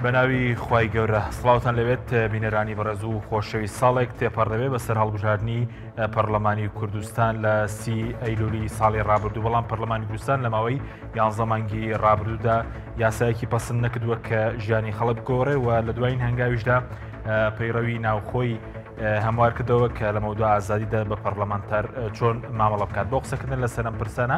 بەناوی خوای گەورە سڵاوتان لەوێت بینەرانی بەڕێز و خۆشەویست ساڵێک تێپەڕ دەبێت بەسەر هەڵبژاردنی پەرلەمانی کوردستان لە سی ئەیلولی ساڵی ڕابردوو بەڵام پەرلەمانی کوردستان لە ماوەی یانزە مانگی ڕابردوودا یاسایەکی پەسند نەکردووە کە ژیانی خەڵک بگۆڕێ و لە دوایین هەنگاویشدا پەیڕەوی ناوخۆی هەموار کردەوە کە لە مەودا ئازادی دە بە پەرلەمانتار چۆن مامەڵە بکات بۆ قسەکردن لەسەر ئەم پرسانە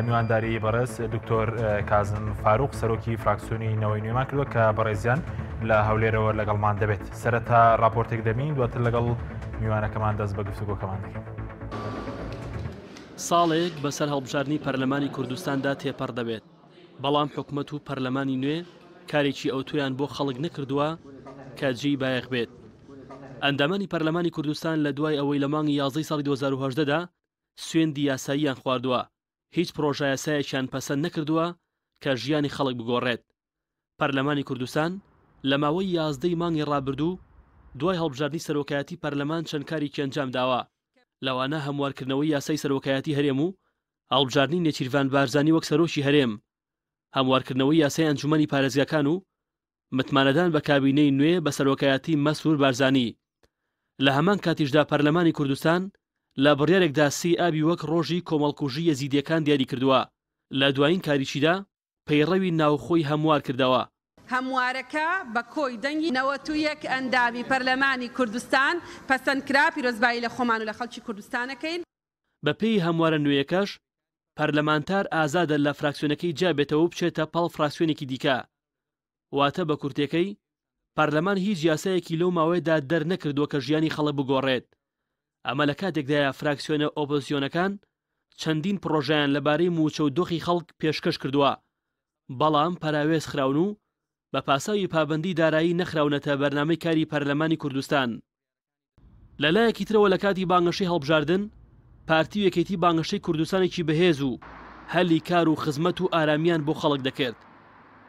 میوانداری بەڕێز دکتۆر کازم فاروق سەرۆکی فراکسیۆنی نەوەی نوێمان کردووە کە بەڕێزیان لە هەولێرەوە لەگەڵمان دەبێت سەرەتا راپۆرتێک دەبین دواتر لەگەڵ میوانەکەمان دەست بە گفتوگۆکەمان دەکەین. ساڵێک بەسەر هەڵبژاردنی پەرلەمانی کوردستاندا تێپەڕ دەبێت، بەڵام حکومەت و پەرلەمانی نوێ کارێکی ئەوتۆیان بۆ خەڵک نەکردووە کە جێی بایەخ بێت. ئەندامانی پەرلەمانی کوردستان لە دوای ئەوەی لە مانگی یازدەی ساڵی 2018 دا سوێندی یاساییان خواردووە، هیچ پڕۆژەیاسایەکیان پەسەند نەکردووە کە ژیانی خەڵک بگۆڕێت. پەرلەمانی کوردستان لە ماوەی یازدەی مانگی ڕابردوو دوای هەڵبژاردنی سەرۆکایەتی پەرلەمان چەند کارێکی ئەنجامداوە، لەوانە هەموارکردنەوەی یاسای سەرۆکایەتی هەرێم و هەڵبژاردنی نێچیرڤان بارزانی وەک سەرۆکی هەرێم، هەموارکردنەوەی یاسای ئەنجومەنی پارێزگاکان و متمانەدان بە کابینەی نوێ بە سەرۆکایەتی مەسرور بارزانی. لە هەمان کاتیشدا پەرلەمانی کوردستان لە بڕیارێکدا سێی ئابی وەک ڕۆژی کۆمەڵکوژی یەزیدییەکان دیاریکردووە، لە دوایین کاریشیدا پەیڕەوی ناوخۆی هەموار کردەوە. هەموارەکە بە کۆی دەنگی 91 ئەندامی پەرلەمانی کوردستان پەسەند کرا، پیرۆزبایی لە خۆمان و لە خەڵکی کوردستان ئەکەین. بەپێی هەموارە نوێیەکەش، پەرلەمانتار ئازادە لە فراکسیۆنەکەی جیابێتەوە و بچێتە پاڵ فراکسیۆنێکی دیکە. واتە بە کورتێکەی، پەرلەمان هیچ یاسایەکی لەو ماوەیەدا دەرنەکردووە کە ژیانی خەڵک بگۆڕێت. ئەمە لە کاتێکدایە فراکسیۆنە ئۆپۆزسیۆنەکان چەندین پڕۆژەیان لەبارەی مووچە و دۆخی خەڵک پێشکەش کردووە، بەڵام پەراوێز خراون و بە پاساوی پابەندی دارایی نەخراونەتە بەرنامەی کاری پەرلەمانی کوردستان. لە لایەکی ترەوە لە کاتی بانگەشەی هەڵبژاردن، پارتی و یەکێتی بانگەشەی کوردستانێکی بەهێز و هەلی کار و خزمەت و ئارامییان بۆ خەڵک دەکرد،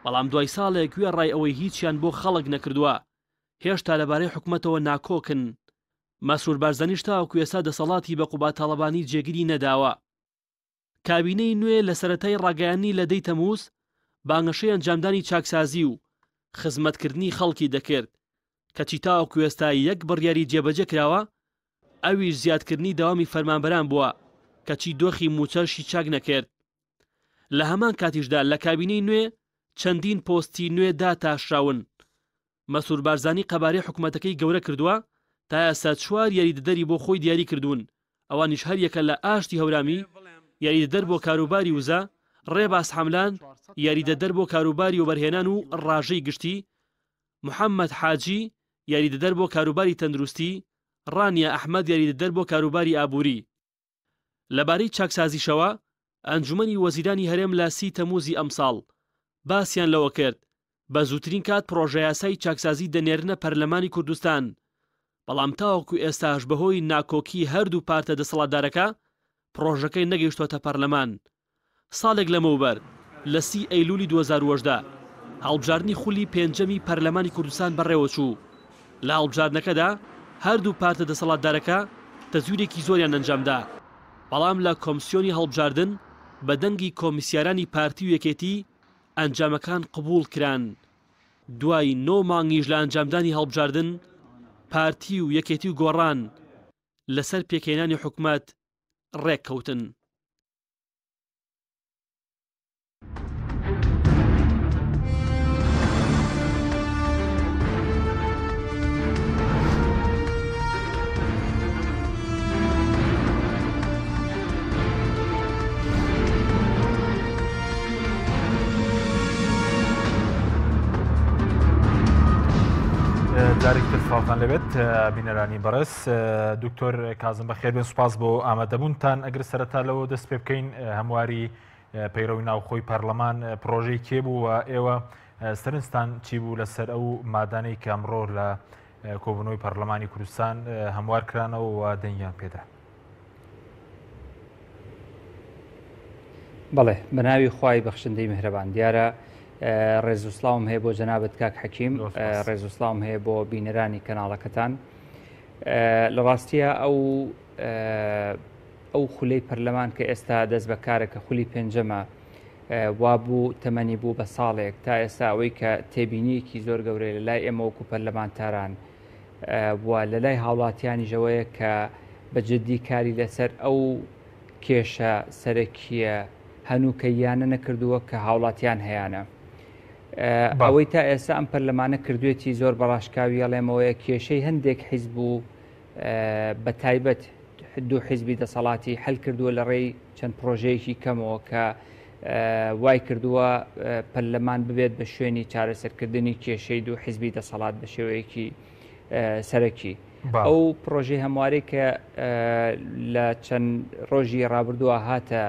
بەڵام دوای ساڵێک وێڕای ئەوەی هیچیان بۆ خەڵک نەکردووە، هێشتا لەبارەی حکومەتەوە ناکۆکن. مەسرور بارزانیش تاوەکو ئێستا دەسەڵاتی بە قوباد تاڵەبانی جێگری نەداوە. کابینەی نوێ لە سەرەتای ڕاگەیاندنی لە دەی تەمووز بانگەشەی ئەنجامدانی چاکسازی و خزمەتکردنی خەڵکی دەکرد، کەچی تاوەکو ئێستا یەک بڕیاری جێبەجێ کراوە، ئەویش زیادکردنی دەوامی فەرمانبەران بووە، کەچی دۆخی مووچەشی چاک نەکرد. لە هەمان کاتیشدا لە کابینەی نوێ چەندین پۆستی نوێ داتاشراون، مەسرور بارزانی قەبارەی حکومەتەکەی گەورە کردووە، تا ئێستا چوار یاریدەدەری بۆ خۆی دیاری کردوون، ئەوانیش هەریەکە لە ئاشتی هەورامی، یاریدەدەر بۆ کاروباری وزە، ڕێباز حەملان، یاریدەدەر بۆ کاروباری وەبەرهێنان و ڕاژەی گشتی، محەمەد حاجی، یاریدەدەر بۆ کاروباری تەندروستی، ڕانیا ئەحمەد یاریدەدەر بۆ کاروباری ئابووری. لەبارەی چاکسازیشەوە، ئەنجومەنی وەزیرانی هەرێم لە سی تەمووزی ئەمساڵ باسیان لەوە کرد، بە زووترین کات پڕۆژەیاسای چاکسازی دەنێرنە پەرلەمانی کوردستان، بەڵام تاوەکو ئێستاش بەهۆی ناکۆکی هەردوو پارتە دەسەڵاتدارەکە پڕۆژەکەی نەگەیشتووەتە پەرلەمان. ساڵێک لەمەوبەر لە سی ئەیلولی 2018 هەڵبژاردنی خولی پێنجەمی پەرلەمانی کوردستان بەڕێوەچوو، لە هەڵبژاردنەکەدا هەردوو پارتە دەسەڵاتدارەکە تەزویرێکی زۆریان ئەنجامدا، بەڵام لە کۆمسیۆنی هەڵبژاردن بە دەنگی کۆمیسیارانی پارتی و یەکێتی ئەنجامەکان قبوڵ کران، دوای نۆ مانگیش لە ئەنجامدانی هەڵبژاردن پارتی و یەکێتی و گۆڕان لەسەر پێکهێنانی حکومەت ڕێککەوتن. جارێکتر سڵاوتان لەبێت بینەرانی بەڕێز دکتۆر کازم بەخێربێن سوپاس بۆ ئامادەبوونتان ئەگەر سەرەتا لەوە دەست پێ بکەین هەمواری پەیڕەوی ناوخۆی پەرلەمان پرۆژەی کێ بوو و ئێوە سەرنجتان چی بوو لەسەر ئەو مادانەی کە ئەمڕۆ لە کۆبوونەوەی پەرلەمانی کوردستان هەموار کرانەوە و دەنگیان پێدرا؟ بەڵێ بەناوی خوای بەخشندەی میهرەبان دیارە ڕێز و سڵاوم هەیە بۆ جەنابەت کاک حەکیم ڕێز و سڵاوم هەیە بۆ بینەرانی کەناڵەکەتان لە ڕاستیە ئەو ئەو خولەی پەرلەمان کە ئێستا دەست بە کارە کە خولی پێنجەمە. وابوو تەمەنی بوو بە ساڵێک تا ئێستا ئەوەی کە تێبینیەکی زۆر گەورەیە لە لای ئێمە وەکو پەرلەمانتاران و لە لای هاوڵاتیانیشەوەیە کە بە جددی کاری لەسەر ئەو کێشە سەرەکیە هەنووکەییانە نەکردووە کە هاوڵاتیان هەیانە. ئەوەی تا ئێستا ئەم پەرلەمانە کردوێتی زۆر بەڕاشکاوی ئەڵێمەوەیە کێشەی هەندێک حیزب و بە تایبەت دوو حیزبی دەسەڵاتی حل کردووە لە ڕێی چەند پرۆژەیەکی کەمەوە کە وای کردووە پەرلەمان ببێت بە شوێنی چارەسەرکردنی کێشەی دوو حیزبی دەسەڵات بە شێوەیەکی سەرەکی. ئەو پرۆژەی هەموارەی کە لە چەند ڕۆژی ڕابردووە هاتە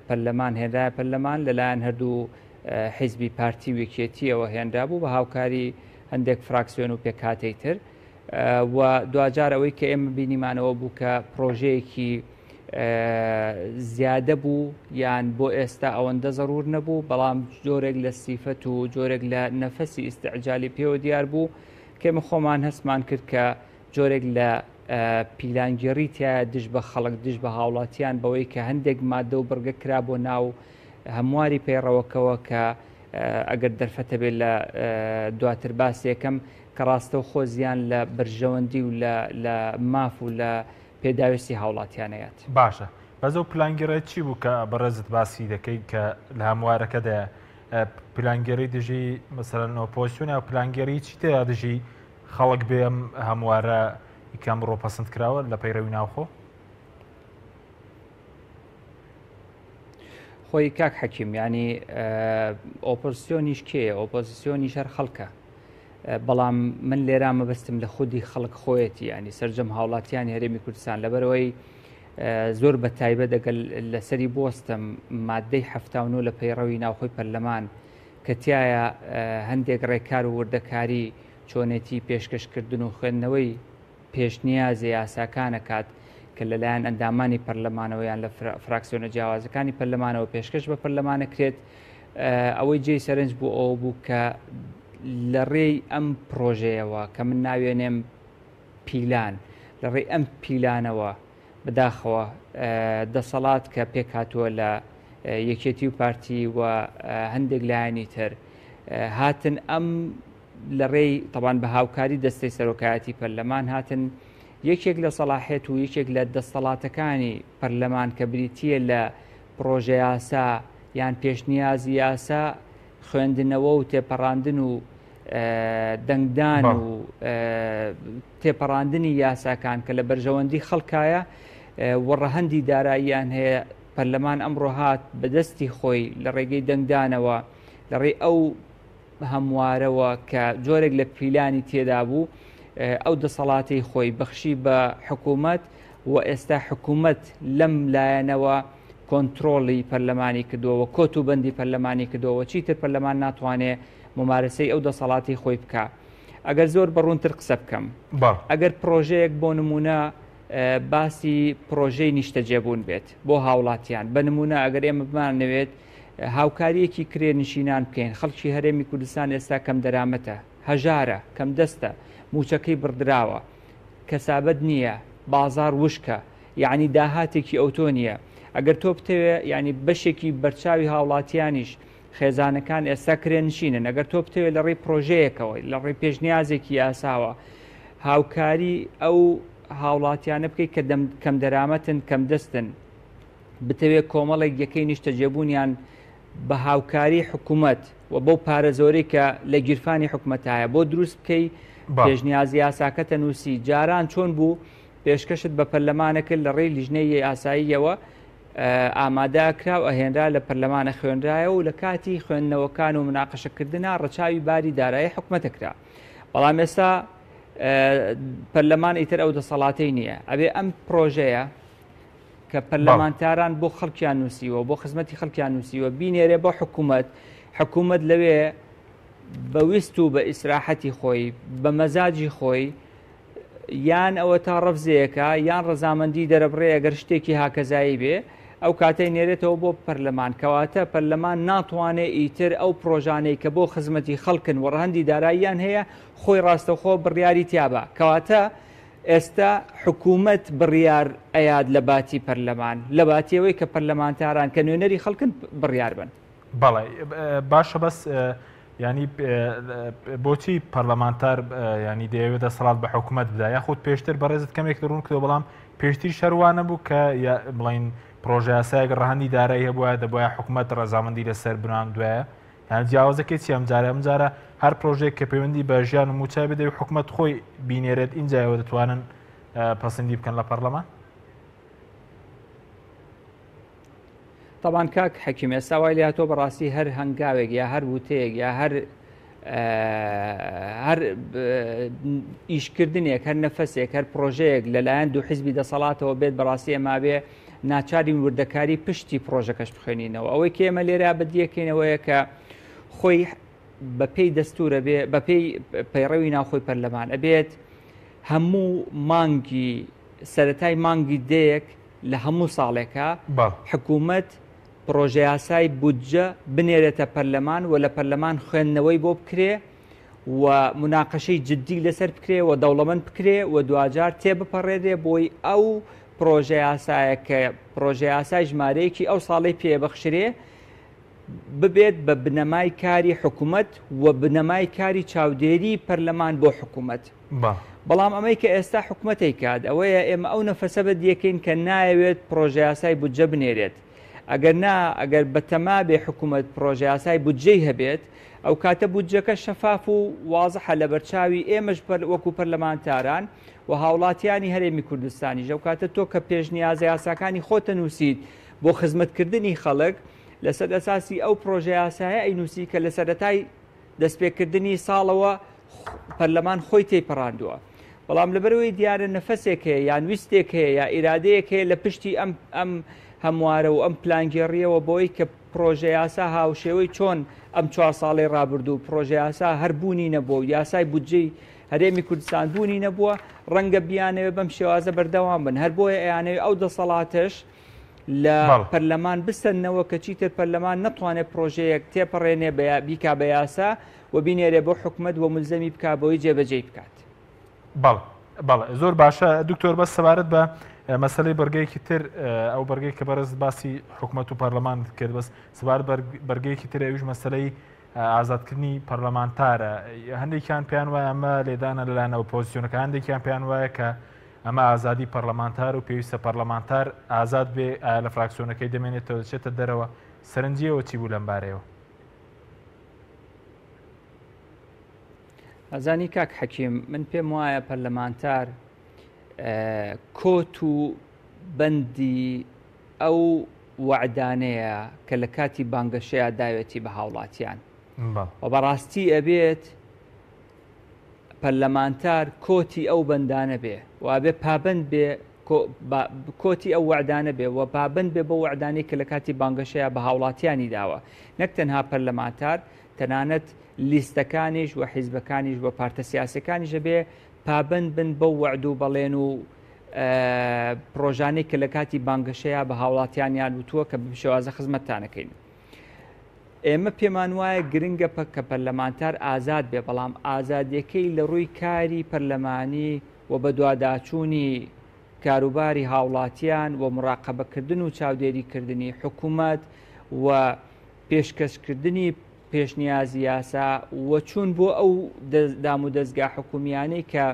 پەرلەمان هێنرایە پەرلەمان لەلایەن هەردوو حیزبی پارتی و یەکێتیەوە هێنرابوو بە هاوکاری هەندێک فراکسیۆن و پێکهاتەی تر و دواجار ئەوەی کە ئێمە بینیمانەوە بوو کە پرۆژەیەکی زیادە بوو یان بۆ ئێستا ئەوەندە زەرور نەبوو بەڵام جۆرێک لە سیفەت و جۆرێک لە نەفەسی ئیسیعجالی پێوە دیار بوو کێمە خۆمان هەستمان کرد کە جۆرێک لە پیلانگێڕی تایە دژ بە خەڵک دژ بە هاوڵاتیان بەوەی کە هەندێک مادە و بڕگە کرا بۆ ناو هەمواری پەیڕەوەکەوە کە ئەگەر دەرفەتە بێت لە دواتر باسێکم کە ڕاستەوخۆ زیان لە بەرژەوەندی و لە ماف و لە پێداویستی هاوڵاتیانەیات. باشە بەس ئەو پلانگێڕیە چی بوو کە بەڕێزت باسی دەکەی کە لە هەموارەکەدایە پلانگێڕی دژی مەسەلەن ئۆپۆزسیۆن یا پلانگێڕی چی تێدا دژی خەڵک بێ ئەم هەموارە کە ئەمڕۆ پەسند کراوە لە پەیڕەوی ناوخۆ؟ خۆی کاک حەکیم ینی ئۆپۆزیسیۆنیش کێیە ئۆپۆزیسیۆنیش هەر خەڵکە بەڵام من لێرا مەبەستم لە خودی خەڵک خۆیەتی ینی سرجەم هاوڵاتیانی هەرێمی کوردستان لەبەرەوەی زۆر بە تایبەت دەگەل لەسەری بۆستم مادەی ه لە پەیڕەوی ناوخۆی پەرلەمان کە تایە هەندێک ڕێکار و وردەکاری چۆنێتی پێشکەشکردن و خوێندنەوەی پێشنیازە یاساکان ئەکات کە لەلایەن ئەندامانی پەرلەمانەوە یان لە فراکسیۆنە جیاوازەکانی پەرلەمانەوە پێشکەش بە پەرلەمان ئەکرێت ئەوەی جێی سەرنج بوو ئەوە بوو کە لە ڕێی ئەم پرۆژەیەوە کە من ناوێنێم پیلان لە ڕێی ئەم پیلانەوە بەداخەوە دەسەڵات کە پێکهاتووە لە یەکێتی و پارتی و هەندێک لایەنی تر هاتن ئەم لە ڕێی تەبان بە هاوکاری دەستەی سەرۆکایەتی پەرلەمان هاتن یەکێک لە سەڵاحێت و یەکێک لە دەستەڵاتەکانی پەرلەمان کە بریتییە لە پڕۆژە یاسا یان پێشنیازی یاسا خوێندنەوە و تێپەڕاندن و دەنگدان و تێپەڕاندنی یاساکان کە لە بەرژەوەندی خەڵکایە و ڕەهەندی داراییان هەیە پەرلەمان ئەمڕۆ هات بەدەستی خۆی لە ڕێگەی دەنگدانەوە لە ڕێی ئەو هەموارەوە کە جۆرێک لە پیلانی تێدا بوو ئەو دەسەڵاتەی خۆی بەخشی بە حکوومەت و ئێستا حکوومەت لەم لایەنەوە کۆنتترۆلی پەرلەمانی کردووە کۆت و بەندی پەرلەمانی کردەوە چیتر پەرلەمان ناتوانێ ممارەسەی ئەو دەسەڵاتی خۆی بکە ئەگەر زۆر بەڕوونتر قسە بکەم ئەگەر پرۆژەیەک بۆ نمونە باسی پرۆژەی نیشتەجێبوون بێت بۆ هاوڵاتیان بە نمونە ئەگەر ئێمە بمانەوێت هاوکارییەکی کرێ نشینان بکەین، خەڵکی هەرێمی کوردستان ئێستا کەمدەرامەتە، هەژارە، کەمدەستە، مووچەکەی بڕدراوە، کەسابەت نییە، بازاڕ وشکە، یەعنی داهاتێکی ئەوتۆ نییە. ئەگەر تۆ بتەوێ یەعنی بەشێکی بەرچاوی هاوڵاتیانیش، خێزانەکان ئێستا کرێ نشینن، ئەگەر تۆ بتەوێ لە ڕێی پرۆژەیەکەوە، لە ڕێی پێشنیازێکی یاساوە هاوکاری ئەو هاوڵاتیانە بکەیت کە کەمدەرامەتن، کەمدەستن، بتەوێت کۆمەڵێک یەکەی نیشتەجێبوونیان بە هاوکاری حکوومەت و بەو پارە زۆرەی کە لە گیرفانی حکومەتایە بۆ دروست بکەی پێشنیازی یاساکەتە نووسی جاران چۆن بوو پێشکەشت بە پەرلەمانە کرد لە ڕێی لیژنەی یاساییەوە ئامادە کرا و ئەهێنرا لە پەرلەمانە خوێنرایە و لە کاتی خوێندنەوەکان و مناقەشەکردنا ڕەچاوی باری دارایی حکومەتە کرا بەڵام ئێستا پەرلەمان ئیتر ئەو دەسەڵاتەی نییە ئەبێ ئەم پرۆژەیە کە پەرلەمانتاران بۆ خەڵکیان نووسیوە بۆ خزمەتی خەڵکیان نووسیوە بینێرێ بۆ حکوومەت حکوومەت لەوێ بە ویست و بە ئیسراحەتی خۆی بە مەزاجی خۆی یان ئەوە تا ڕەفزەیەکە یان ڕەزامەندی دەرەبڕێ ئەگەر شتێکی هاکەزایی بێ ئەو کاتەی نێرێتەوە بۆ پەرلەمان کەواتە پەرلەمان ناتوانێ ئیتر ئەو پرۆژانەی کە بۆ خزمەتی خەڵکن و ڕەهەندی داراییان هەیە خۆی ڕاستەوخۆ بڕیاری تیابا کەواتە ئێستا حکوومەت بڕیار ئەیات لە باتی پەرلەمان، لە باتی ئەوەی کە پەرلەمانتاران کە نوێنەری خەڵکن بڕیار بەن. بەڵێ باشە بەس ینی بۆچی پەرلەمانتار ینی دەیەوێت دەسەڵات بە حکوومەت بدا یاخود پێشتر بەڕێزت کەمێک ڕوون کردەوە بەڵام پێشتری شەروانە بوو کە بڵین پرۆژەیاسایەک ڕەهەندی دارایی هەبووە دەبواە حکوومەت ڕەزامەندی لەسەر بران دوایە یان جیاوازەکەی چی ئەم جارە ئەم جارە هەر پرۆژێک کە پەیوەندی بە ژیان و موچە بدەی و حکوومەت خۆی بینێرێت ئینجایەوە دەتوانن پەسەندی بکەن لە پەرلەمان؟ تەبان کاک حەکیم ئێستا وای لێهاتووە بەڕاستی هەر هەنگاوێک یا هەر وتەیەک یا هەر هەر ئیشکردنێک هەر نەفەسێک هەر پرۆژەیەک لەلایەن دوو حیزبی دەسەڵاتەوە بێت بەڕاستی ئێمابێ ناچارین وردەکاری پشتی پرۆژەکەش بخوێنینەوە ئەوەی کە ئێمە لێرە بەدیەکەینەوەیە کە خۆی بەپێی دەستورە بێ بەپێی پەیڕەوی ناوخۆی پەرلەمان ئەبێت هەموو مانگی سەرەتای مانگی دەیەک لە هەموو ساڵێکا حکوومەت پڕۆژەیاسای بودجە بنێرێتە پەرلەمان و لە پەرلەمان خوێندنەوەی بۆ بکرێ و مناقەشەی جددی لەسەر بکرێ و دەوڵەمەند بکرێ و دواجار تێبپەڕێنرێ بۆی ئەو پڕۆژەیاسایە کە پڕۆژەیاسای ژمارەیەکی ئەو ساڵەی پێبەخشرێ ببێت بە بنەمای کاری حکوومەت و بنەمای کاری چاودێری پەرلەمان بۆ حکوومەت. بەڵام ئەمەی کە ئێستا حکومەت ئەیکات ئەوەیە ئێمە ئەو نەفەسە بەدیەکەین کە نایەوێت پڕۆژەیاسای بودجە بنێرێت. ئەگەر نا، ئەگەر بەتەما بێ حکومەت پڕۆژەیاسای بودجەی هەبێت، ئەو کاتە بودجەکە شەفاف و وازحە لەبەرچاوی ئێمەش وەکو پەرلەمانتاران و هاوڵاتیانی هەرێمی کوردستانیش. ئەو کاتە تۆ کە پێشنیازە یاساکانی خۆت ئەنووسیت بۆ خزمەتکردنی خەڵک، لەسەر ئەساسی ئەو پڕۆژەیاسایە ئەینووسی کە لە سەرەتای دەستپێکردنی ساڵەوە پەرلەمان خۆی تێیپەڕاندووە. بەڵام لەبەرئەوەی دیارە نەفەسێک هەیە یان ویستێک هەیە یا ئیرادەیەک هەیە لە پشتی ئەم ئەم هەموارە و ئەم پلانگێڕییەوە بەوەی کە پڕۆژەیاسا هاوشێوەی چۆن ئەم چوار ساڵەی ڕابردوو پڕۆژەیاسا هەر بوونی نەبووە و یاسای بودجەی هەرێمی کوردستان بوونی نەبووە ڕەنگە بیانەوێ بەم شێوازە بەردەوام بن هەر بۆیە ئەیانەوێ ئەو دەسەڵاتەش لە پەرلەمان بسەننەوە کە چیتر پەرلەمان نەتوانێت پرۆژەیەک تێپەڕێنێ بیکا بە یاسا و بینێرێ بۆ حکومەت و ملزەمی بکا بۆی جێبەجێی بکات. بەڵێ بەڵێ زۆر باشە دکتۆر بەس سەبارەت بە مەسلەی بەرگەیەکی تر ئەو بەرگەی کە بەرز باسی حکوومەت و پەرلەمان کرد بەس سەبارەت بەرگەیەکی تر ئەویش مەسلەی ئازادکردنی پەرلەمانتارە هەندێکیان پێیان وایە ئەمە لێدانە لەلایەن ئۆپۆزیسیۆنەکە هەندێکیان پێیان وایە کە ئەمە ئازادی پەرلەمانتار و پێویستە پەرلەمانتار ئازاد بێ ئایا لە فراکسیۆنەکەی دەمێنێتەوە دەچێتە دەرەوە سەرنجیەوە چی بوو لەم بارەیەوە؟ ئەزانی کاک حەکیم من پێم وایە پەرلەمانتار کۆت و بەندی ئەو وەعدانەیە کە لە کاتی بانگەشەیا داوێتی بە هاوڵاتیان و بەڕاستی ئەبێت پەرلەمانتار کۆتی ئەو بەندانە بێ و ئەبێ پابند بێ کۆتی ئەو وەعدانە بێ و پابند بێ بۆ وەعدانەی کە لە کاتی بانگەشەیە بە هاوڵاتیانی داوە نەک تەنها پەرلەمانتار تەنانەت لیستەکانیش و حیزبەکانیش و پارتە سیاسەکانیش بێ پابند بن بەو وەعد و بەڵێن و پڕۆژانەی کە لە کاتی بانگەشەیا بە هاوڵاتیانیان وتووە کە بەم شێوازە خزمەتتانەکەین. ئێمە پێمان وایە گرنگە کە پەرلەمانتار ئازاد بێ بەڵام ئازادیەکەی لە ڕووی کاری پەرلەمانی و بەدواداچوونی کاروباری هاوڵاتیان و مراقەبەکردن و چاودێریکردنی حکوومەت و پێشکەشکردنی پێشنیازی یاسا و چوون بۆ ئەو دامودەزگا حکومیانەی کە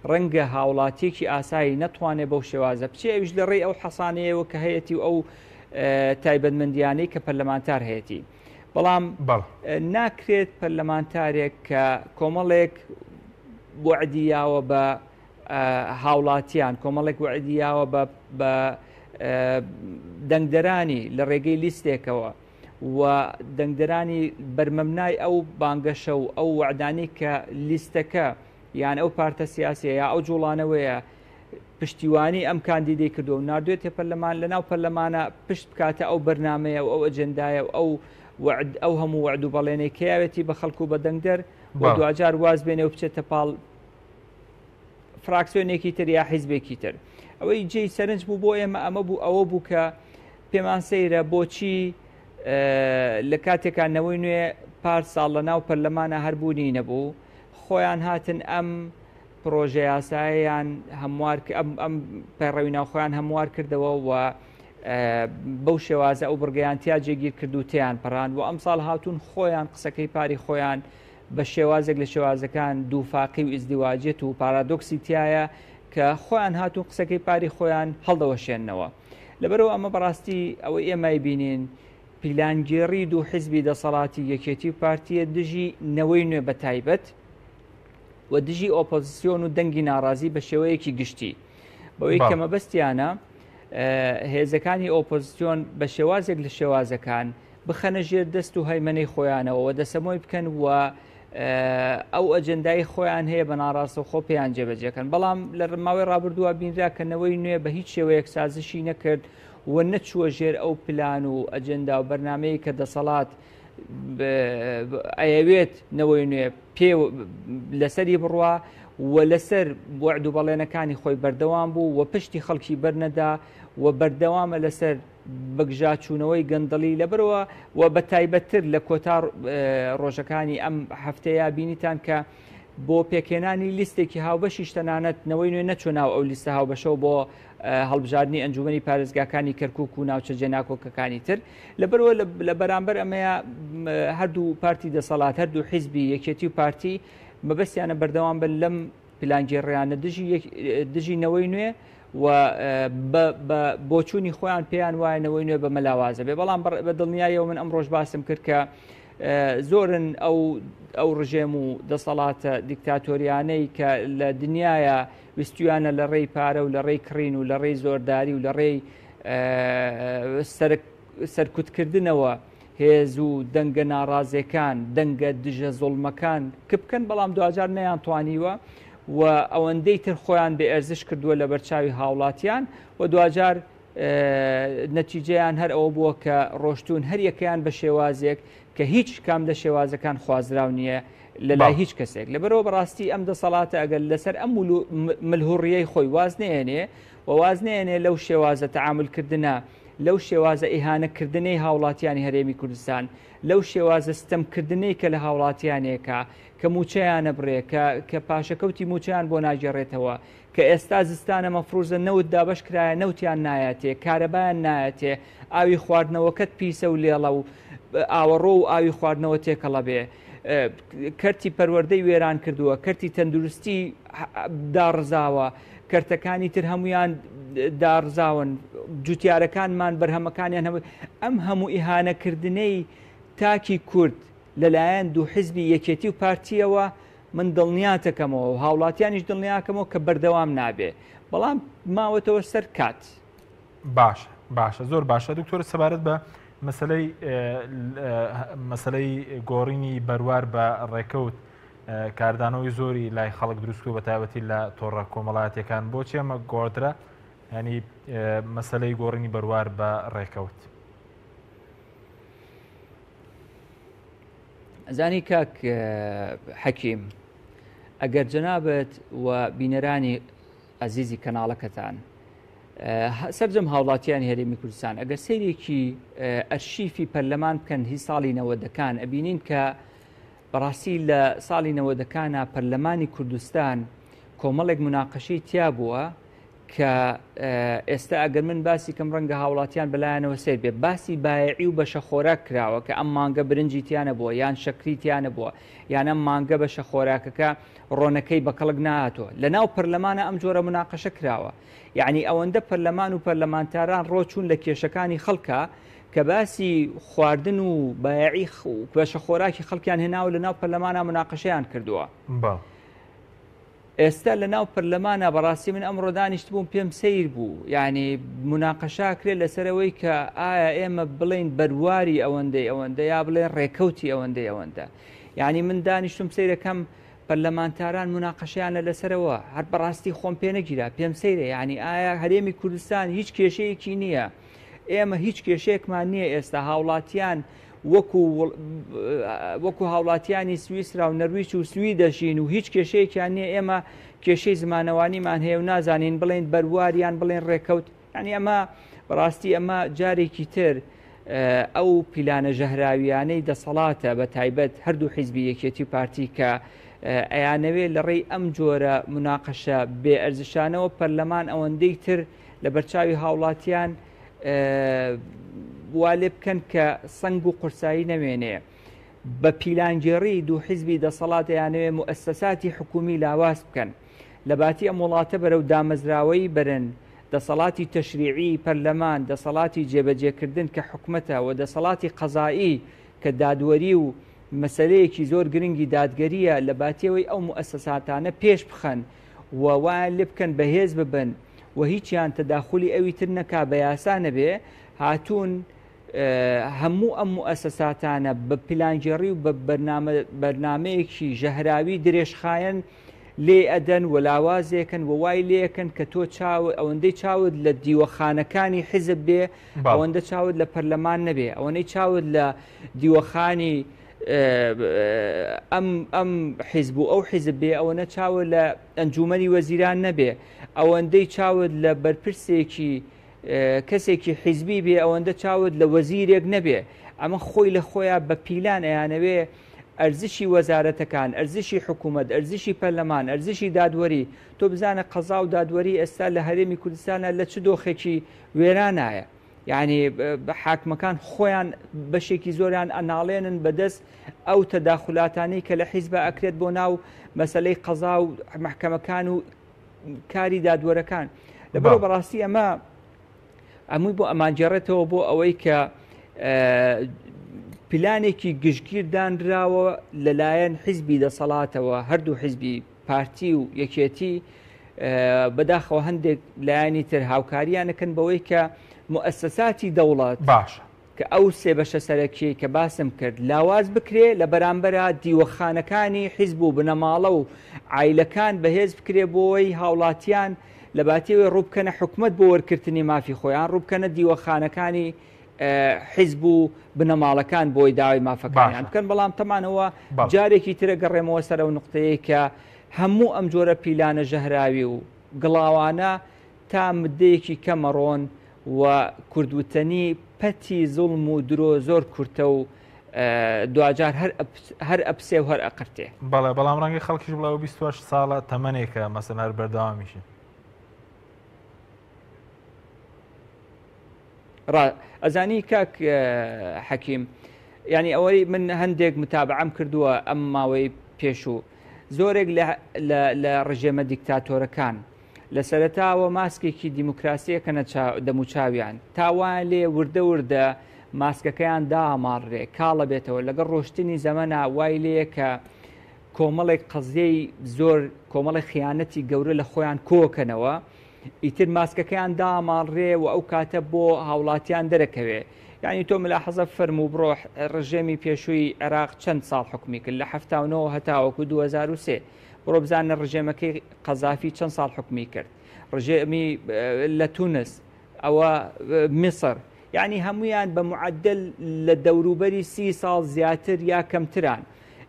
ڕەنگە هاوڵاتیەکی ئاسایی نەتوانێت بەو شێوازە بچێ ئەویش لە ڕێی ئەو حەسانەیەوە کە هەیەتی و ئەو تایبەتمەندیانەی کە پەرلەمانتار هەیەتی بەڵام ناکرێت پەرلەمانتارێک کە کۆمەڵێک وەعدی یاوە بە هاوڵاتیان کۆمەڵێک وەعدی یاوە بە دەنگدەرانی لە ڕێگەی لیستێکەوە و دەنگدەرانی بەرمەبنای ئەو بانگەشە و ئەو وەعدانەی کە لیستەکە یان ئەو پارتە سیاسیە یا ئەو جوڵانەوەیە پشتیوانی ئەم کاندیدەی کردو و ناردوێتە پەرلەمان لە ناو پەرلەمانە پشت بکاتە ئەو بەرنمەیە و ئەو ئەجندایە و ئەو وعد ئەو هەموو وعد و بەڵێنەی کەیاوێتی بە خەڵک و بە دەنگدەر و دواجار واز بێنێ و بچێتە پاڵ فراکسیۆنێکی تر یا حیزبێکی تر ئەوەی جێی سەرنج بوو بۆ ئێمە ئەمە بوو ئەوە بوو کە پێمان سەیرە بۆچی لە کاتێکا نەوەی نوێ پار ساڵ لە ناو پەرلەمانە هەربوونی نەبوو خۆیان هاتن ئەم پرۆژە یاسایان هەموار ئەم ئەم پەیڕەوی ناوخۆیان هەموار کردەوە و بەو شێوازە ئەو بڕگەیان تیا جێگیر کرد و تێیان پەڕاند و ئەمساڵ هاتوون خۆیان قسەکەی پاری خۆیان بە شێوازێک لە شێوازەکان دووفاقی و ئیزدیواجیەت و پارادۆکسی تایە کە خۆیان هاتوون قسەکەی پاری خۆیان هەڵدەوەشێننەوە. لەبەرئەوە ئەمە بەڕاستی ئەوەی ئێمای بینین پیلانگێڕی دوو حزبی دەسەڵاتی یەکێتی و پارتیە دژی نەوەی نوێ بە تایبەت و دژی ئۆپۆزیسیۆن و دەنگی ناڕازی بە شێوەیەکی گشتی بەوەی کە مەبەستیانە هێزەکانی ئۆپۆزیسیۆن بە شێوازێک لە شێوازەکان بخەنە ژێر دەست و هەیمەنەی خۆیانەوە و دەسەمۆی بکەن و ئەو ئەجندای خۆیان هەیە بە ناڕاستەوخۆ پێیان جێبەجێکەن بەڵام لە ماوەی ڕابردووە بینرا کە نەوەی نوێ بە هیچ شێوەیەک سازشی نەکرد و نەچووە ژێر ئەو پلان و ئەجندا و بەرنمەیە کە دەسەڵات ئەیەوێت نەوەی نوێ پێ لەسەری بڕوا و لەسەر وەعد و بەڵێنەکانی خۆی بەردەوام بوو و پشتی خەڵکی بەرنەدا و بەردەوامە لەسەر بەگژاچوونەوەی گەندەڵی لەبەرەوە و بە تایبەتتر لە کۆتا ڕۆژەکانی ئەم هەفتەیە بینیتان کە بۆ پێکهێنانی لیستێکی هاوبەشیش تەنانەت نەوەی نوێ نەچوە ناو ئەو لیستە هاوبەشەوە بۆ هەڵبژاردنی ئەنجومەنی پارێزگاکانی کەرکک و ناوچە جێناکۆکەکانی تر لەبەرەوە لە بەرامبەر ئەمەیە هەردوو پارتی دەسەڵات هەردوو حیزبی یەکێتی و پارتی مەبەستیانە بەردەوام بن لەم پلانگێڕیانە دژی دژی نەوەی نوێ و بە بۆچوونی خۆیان پێیان وایە نەوەی نوێ بە مەلاوازە بێ بەڵام بە دڵنیایەوە من ئەم ڕۆژ باسم کرد کە زۆرن ئەو ئەو ڕژێم و دەسەڵاتە دیکتاتۆریانەی کە لە دنیاە ویستویانە لە ڕێی پارە و لە ڕێی کڕین و لە ڕێی زۆرداری و لە ڕێی سەرکوتکردنەوە هێز و دەنگە ناڕازێکان دەنگە دژە زوڵمەکان کپکەن بەڵام دواجار نەیان توانیوە و ئەوەندەی تر خۆیان بێ ئەرزش کردووە لە بەرچاوی هاوڵاتیان و دواجار نەتیجەیان هەر ئەوە بووە کە ڕۆشتوون هەر یەکەیان بە شێوازێک کە هیچ کام لە شێوازەکان خوازراو نییە لە لای هیچ کەسێک لەبەرەوە بەڕاستی ئەم دەسەڵاتە ئەگەر لەسەر ئەم ملهوڕیەی خۆی واز نێنێ و واز نێنێ لەو شێوازە تەعاملکردنە لەو شێوازە ئیهانەکردنەی هاوڵاتیانی هەرێمی کوردستان لەو شێوازە ستەمکردنەی کە لە هاوڵاتیانێکە کە موچەیانە بڕێ کە کە پاشەکەوتی موچەیان بۆ ناگێڕێتەوە کە ئێستا زستانە مەفروزە نەوت دابەش کرایە نەوتیان نایەتێ کارەبایان نایەتێ ئاوی خواردنەوەکەت پیسە و لێڵە و ئاوەڕۆ و ئاوی خواردنەوە تێکەڵە بێ کەرتی پەروەردەی وێران کردووە کەرتی تەندروستی داڕزاوە کەرتەکانی تر هەمویان داڕزاون جوتیارەکانمان بەرهەمەکانیان هەموو ئەم هەموو ئیهانەکردنەی تاکی کورد لەلایەن دوو حزبی یەکێتی و پارتیەوە من دڵنیاتەکەمەوە و هاوڵاتیانیش دڵنیاکەمەوە کە بەردەوام نابێ بەڵام ماوەتەوە سەر کات. باشە باشە زۆر باشە دکتۆر سەبارەت بە مەسلەی مەسلەی گۆڕینی بەروار بە ڕێکەوت کاردانەوەی زۆری لای خەڵک دروستکو بە تایبەتی لە تۆڕە کۆمەڵایەتەکان بۆچی ئەمە گۆڕدرا ینی مەسلەی گۆڕینی بەروار بە ڕێکەوت. ئەزانی کاک حەکیم ئەگەر جەنابت و بینەرانی ئەزیزی کەناڵەکەتان سەرجەم هاوڵاتیانی هەرێمی کوردستان ئەگەر سەیرێکی ئەرشیفی پەرلەمان بکەن هی ساڵی نەوەدەکان ئەبینین کە بەڕاستی لە ساڵی نەوەدەکانە پەرلەمانی کوردستان کۆمەڵێک مناقەشەی تیا بووە کە ئێستا ئەگەر من باسی کەم ڕەنگە هاوڵاتیان بەلایەنەوە سەیر بێ باسی بایعی و بەشە خۆراک کراوە کە ئەم مانگە برنجی تیانە بووە یان شەکری تیانە بووە یان ئەم مانگە بەشە خۆراکەکە ڕۆنەکەی بە کەڵک نهاتوە لە ناو پەرلەمانە ئەم جۆرە مناقەشە کراوە یعنی ئەوەندە پەرلەمان و پەرلەمانتاران ڕۆچوون لە کێشەکانی خەڵکە کە باسی خواردن و بایعی بەشە خۆراکی خەڵکیان هێناوە لە ناو پەرلەمانە مناقەشەیان کردووە. ئێستا لە ناو پەرلەمانا بەڕاستی من ئەمڕۆ دانیشتبووم پێم سەیر بوو یعنی مناقەشە کرێ لەسەرەوەی کە ئایا ئێمە بڵێین بەرواری ئەوەندەی ئەوەندە یا بڵێن ڕێکەوتی ئەوەندەی ئەوەندە یعنی من دانیشتم سەیرەکەم پەرلەمانتاران مناقەشیانە لەسەرەوە هەر بەڕاستی خۆم پێ نەگیرا پێم سەیرە یعنی ئایا هەرێمی کوردستان هیچ کێشەیەکی نییە ئێمە هیچ کێشەیەکمان نییە ئێستا هاوڵاتیان وەکو وەکو هاوڵاتیانی سویسرا و نەرویج و سوی دەژین و هیچ کێشەیەکیان نییە ئێمە کێشەی زمانەوانیمان هەیە و نازانین بڵێن بەرواریان بڵێن ڕێکەوت ینی ئەمە بەڕاستی ئەمە جارێکی تر ئەو پیلانە ژەهراویانەی دەسەڵاتە بە تایبەت هەردوو حیزبی یەکێتی و پارتی کە ئەیانەوێ لە ڕێی ئەم جۆرە مناقەشە بێ ئەرزشانەوە پەرلەمان ئەوەندەی تر لە بەرچاوی هاوڵاتیان. وا لێ بکەن کە سەنگ و قورسایی نەمێنێ. بە پیلانگێڕی دوو حیزبی دەسەڵات ئەیانەوێ موئەسەساتی حکوومی لاواز بکەن. لە باتی ئەم وڵاتە بەرەو دامەزراوەیی بەرن، دەسەڵاتی تەشریعی، پەرلەمان، دەسەڵاتی جێبەجێکردن کە حکومەتە و دەسەڵاتی قەزائی کە دادوەری و مەسەلەیەکی زۆر گرنگی دادگەرییە، لە باتی ئەوەی ئەو موئەسەساتانە پێش بخەن و وایان لێ بکەن بەهێز ببن و هیچیان تەداخولی ئەوی تر نەکا بە یاسا نەبێ، هاتوون هەموو ئەم موئەسەساتانە بە پلانگێڕی و بە بەرنامەیەکی ژەهراوی درێژخایەن لێی ئەدەن و لاوازێکن و وای لێکەن کە تۆ چاو ئەوەندەی چاوت لە دیوەخانەکانی حیزب بێ ئەوەندە چاوت لە پەرلەمان نەبێ ئەوەنەی چاوت لە دیوەخانی ئەم ئەم حیزب و ئەو حیزب بێ ئەوەنە چاوت لە ئەنجومەنی وەزیران نەبێ ئەوەندەی چاوت لە بەرپرسێکی کەسێکی حیزبی بێ ئەوەندە چاوت لە وەزیرێک نەبێ ئەمە خۆی لە خۆیان بە پیلان ئەیانەوێ ئەرزشی وەزارەتەکان، ئەرزشی حکوومەت، ئەرزشی پەرلەمان، ئەرزشی دادوەری، تۆ بزانە قەزا و دادوەری ئێستا لە هەرێمی کوردستانە لە چ دۆخێکی وێرانایە. یعنی حاکمەکان خۆیان بەشێکی زۆریان ئەناڵێنن بەدەست ئەو تەداخلاتانەی کە لە حیزبە ئەکرێت بۆ ناو مەسلەی قەزا و محکەمەکان و کاری دادوەرەکان لەبەرەوە بەڕاستی ئەمە ئەمووی بۆ ئەمانگێڕێتەوە بۆ ئەوەی کە پلانێکی گشتگیر دانراوە لەلایەن حیزبی دەسەڵاتەوە هەردوو حیزبی پارتی و یەکێتی بەداخەوە هەندێک لایەنی تر هاوکاریانەکەن بەوەی کە موئەسەساتی دەوڵەت باشە کە ئەو سێ بەشە سەرەکیەی کە باسم کرد لاواز بکرێ لە بەرامبەرا دیوەخانەکانی حیزب و بنەماڵە و عایلەکان بەهێز بکرێ بۆوەی هاوڵاتیان لە باتی ئەوەی ڕووبکەنە حکومەت بۆ وەرکرتنی مافی خۆیان ڕووبکەنە دیوەخانەکانی حیزب و بنەماڵەکان بۆی داوای مافەکانیان باشە بکەن بەڵام تەمانەوە بەڵێ. جارێکی ترە گەڕێمەوە سەر ئەو نوقتەیەی کە هەموو ئەم جۆرە پیلانە ژەهراوی و گڵاوانە تا مدەیەکی کەم ئەڕۆن و کورد وتەنی پەتی زوڵم و درۆ زۆر کورتە و دواجار هەر ئەپسێ و هەر ئەقرتێ. بەڵێ بەڵام ڕەنگە خەڵکیش بڵێ ئەو 28 ساڵە تەمەنێکە مەسەن هەر بەردەوامیشی. ڕا ئەزانی کاک حەکیم یعنی ئەوەی من هەندێک متابعەم کردووە ئەم ماوەی پێشوو زۆرێک لە ڕژێمە دیکتاتۆرەکان لە سەرەتاوە ماسکێکی دیموکراسی ئەکەنە دەموچاویان تا وایان لێ وردە وردە ماسکەکەیان داماڕرێ کاڵە بێتەوە لەگەڵ ڕۆشتنی زەمەنا وای لێیە کە کۆمەڵێک قەزیەی زۆر کۆمەڵی خیانەتی گەورە لە خۆیان کۆکەنەوە ئیتر ماسکەکەیان داماڵرێ و ئەو کاتە بۆ هاوڵاتیان دەرەکەوێ یعنی تۆ ملاحەزە فەرموو بڕۆ ڕژێمی پێشووی عێراق چەند ساڵ حکومی کرد لە 79 هەتاوەکو 2003 بڕۆ بزانە ڕژێمەکەی قەزافی چەند ساڵ حکومی کرد ڕژێمی لە تونس ئەوە میسر یعنی هەمویان بە معدل لە دەوروبەری سی ساڵ زیاتر یا کەمتران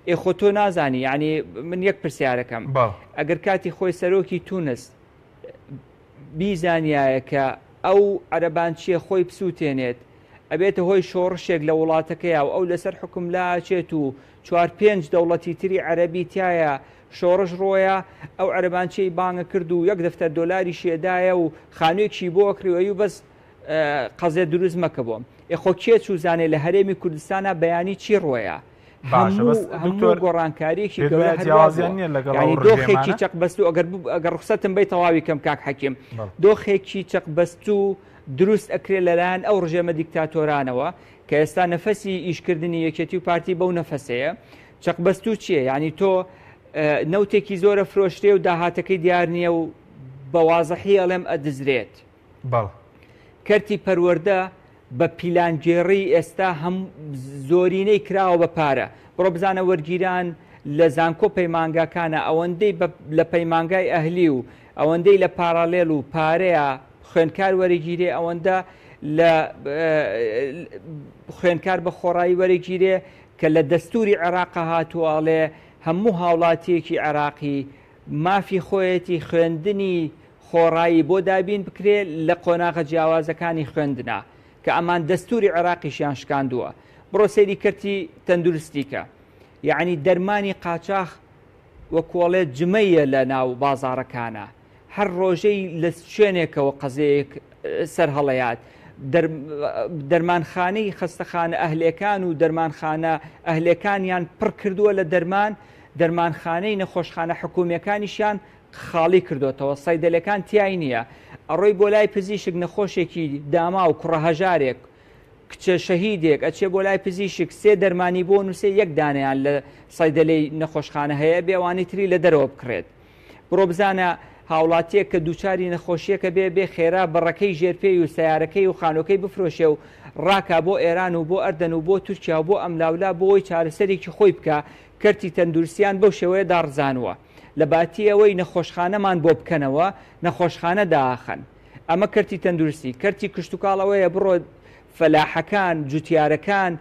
ئێ خۆ تۆ نازانی یعنی من یەک پرسیارەکەم ئەگەر کاتی خۆی سەرۆکی تونس بیزانیایە کە ئەو عەرەبانچیە خۆی بسووتێنێت ئەبێتە هۆی شۆڕشێک لە وڵاتەکەیا و ئەو لەسەر حوکم لاچێت و چوار پێنج دەوڵەتی تری عەرەبی تیایا شۆڕش ڕۆیا ئەو عەرەبانچیەی بانگ کرد و یەک دەفتەر دۆلاریشی ئەدایە و خانوویەکیشی بۆ ئەکڕی و ئەیوو بەس قەزێ دروست مەکە بۆم. ئێ خۆ کێ چوزانێ لە هەرێمی کوردستانا بەیانی چی ڕۆیا؟ باشە هەموو بەس هەموو دکتۆر گۆڕانکاریەکی پێت گەورە وایە هەر وا جیاوازیان بووە. نییە لەگەڵ ئەو یانی دۆخێکی ڕژێمانە؟ چەقبەستوو ئەگەر ئەگەر ڕوخسەتم بەی تەواوی کەم کاک حەکیم بەڵێ. دۆخێکی چەقبەستوو دروست ئەکرێ لەلایەن ئەو ڕژێمە دیکتاتۆرانەوە کە ئێستا نەفەسی ئیشکردنی یەکێتی و پارتی بەو نەفەسەیە چەقبەستوو چییە یعنی تۆ نەوتێکی زۆرە فرۆشتێ و داهاتەکەی دیار نییە و بە وازحی ئەڵێم ئەدزرێت بەڵێ. کەرتی پەروەردە بە پیلانگێڕی ئێستا هەم زۆرینەی کراوە بە پارە بڕۆ بزانە وەرگیران لە زانکۆ پەیمانگاکانە ئەوەندەی لە پەیمانگای ئەهلی و ئەوەندەی لە پاراڵێل و پارەیە خوێندکار وەرەگیرێ ئەوەندە لە خوێندکار بە خۆڕایی وەرەگیرێ کە لە دەستوری عێراق هاتووە ئەڵێ هەموو هاوڵاتیەکی عێراقی مافی خۆیەتی خوێندنی خۆڕایی بۆ دابین بکرێ لە قۆناغە جیاوازەکانی خوێندنا کە ئەمان دەستوری عێراقیشیان شکاندووە بڕۆ سەیری کەرتی تەندروستی کە یەعنی دەرمانی قاچاخ وەکۆڵێ جمەیە لە ناو بازاڕەکانە هەر ڕۆژەی لە شوێنێکەوە قەزەیەک سەر هەڵەیات. دەرمانخانەی خەستەخانە ئەهلێکان و دەرمانخانە ئەهلێکانیان پڕ کردووە لە دەرمان، دەرمانخانەی نەخۆشخانە حکومییەکانیشیان خاڵی کردۆتەوە، سەیدەلەکان تیای نییە، ئەڕۆی بۆ لای پزیشک نەخۆشێکی داماو کوڕە هەژارێک، کچە شەهیدێک ئەچێ بۆ لای پزیشک سێ دەرمانی بۆ نووسێ یەک دانەیان لە سەیدەلەی نەخۆشخانە هەیە بێ ئەوانی تری لە دەرەوە بکڕێت. بڕۆ بزانە هاوڵاتیەک کە دووچاری نەخۆشیەکە بێ بێ خێرا بەڕەکەی ژێر پێی و سەیارەکەی و خانوەکەی بفرۆشێ و ڕاکا بۆ ئێران و بۆ ئەردەن و بۆ تورکیا و بۆ ئەملاولا بۆی چارەسەرێکی خۆی بکا کەرتی تەندروستیان بەو شێوەیە داڕزانوە لە باتی ئەوەی نەخۆشخانەمان بۆ بکەنەوە نەخۆشخانە داخەن ئەمە کەرتی تەندروستی کەرتی کشتوکاڵ ئەوەیە بڕۆ فەلاحەکان جوتیارەکان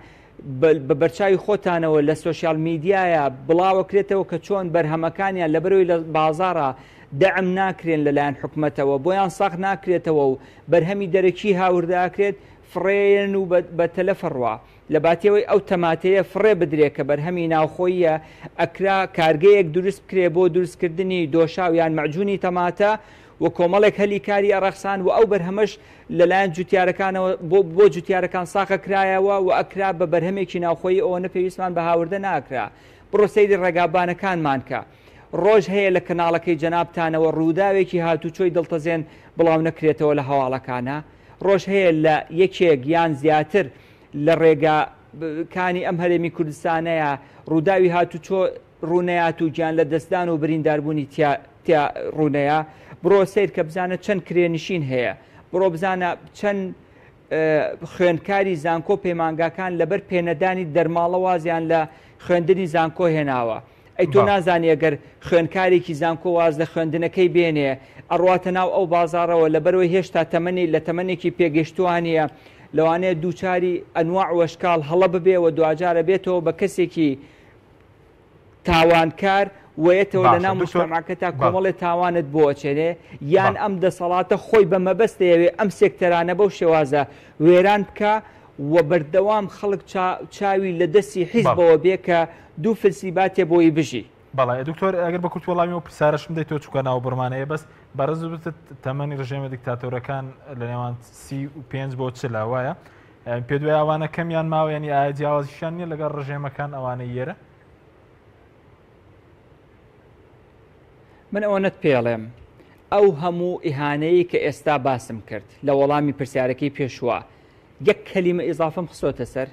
بە بەرچاوی خۆتانەوە لە سۆشیال میدیایە بڵاوەکرێتەوە کە چۆن بەرهەمەکانیان لەبەرەوەی لە بازاڕا دەعم ناکرێن لەلایەن حکومەتەوە بۆیان ساغ ناکرێتەوە و بەرهەمی دەرەکی هاوردەکرێت فڕێیەن و بە تەلەفە ڕوا لە باتیەوەی ئەو تەماتەیە فڕێ بدرێ کە بەرهەمی ناوخۆییە ئەکرا کارگەیەک دروست بکرێ بۆ دروستکردنی دۆشاو یان مەعجونی تەماتە و کۆمەڵێک هەلی کاری ئەڕەخسان و ئەو بەرهەمەش لەلایەن جوتیارەکانەوە بۆ بۆ جوتیارەکان ساغەکرایەوە و ئەکرا بە بەرهەمێکی ناوخۆیی ئەوەنە پێویستمان بە هاوردە ناکرا. بڕۆ سەیری ڕێگابانەکانمان کە. ڕۆژ هەیە لە کەناڵەکەی جەنابتانەوە ڕووداوێکی هاتوچۆی دڵتەزێن بڵاو نەکرێتەوە لە هەواڵەکانا؟ ڕۆژ هەیە لە یەکێک یان زیاتر لە ڕێگا کانی ئەم هەرێمی کوردستانەیا ڕووداوی هاتوچۆ ڕوونەیات و گیان لەدەستدان و برینداربوونی تیا تیا ڕوونەیا؟ بڕۆ سەیر کە بزانە چەند کرێنشین هەیە، بڕۆ بزانە چەند خوێندکاری زانکۆ پەیمانگاکان لەبەر پێنەدانی دەرماڵە وازیان لە خوێندنی زانکۆ هێناوە. ئەی تۆ نازانی ئەگەر خوێندکارێکی زانکۆ واز لە خوێندنەکەی بێنێ ئەڕواتە ناو ئەو بازاڕەوە لەبەرئەوەی هێشتا تەمەنی لە تەمەنێکی پێگەشتووانیە لەوانەیە دووچاری ئەنواع وەشکاڵ هەڵە ببێ و دواجار ئەبێتەوە بە کەسێکی تاوانکار و یەتەوە لە باشە ناو دکتۆر موجتەمعەکەتا بەڵێ کۆمەڵێ تاوانت بۆ ئەچێنێ یان بەڵێ. ئەم دەسەڵاتە خۆی بە مەبەست ئەیەوێ ئەم سێکتەرانە بەو شێوازە وێران بکا و بەردەوام خەڵک چاوی لە دەستی بەڵێ. حیزبەوە بێ کە دوو فلسی باتێ بۆی بژی. بەڵێ دکتۆر ئەگەر بە کورت وەڵامی ئەو پرسیارەشم دەیتەوە چونکە ناوبڕمان هەیە بەس بەڕێز وتت تەمەنی ڕژێمە دیکتاتۆرەکان لە نێوان 35 بۆ 40 وایە پێ دوای ئەوانە کەمیان ماوە ینی ئایا جیاوازیشان نییە لەگەڵ ڕژێمەکان ئەوانەی یێرە؟ من ئەوەنەت پێڵێم ئەو هەموو ئیهانەیەی کە ئێستا باسم کرد لە وەڵامی پرسیارەکەی پێشوە یەک کەلیمە ئیزافەم خستۆتە سەر؟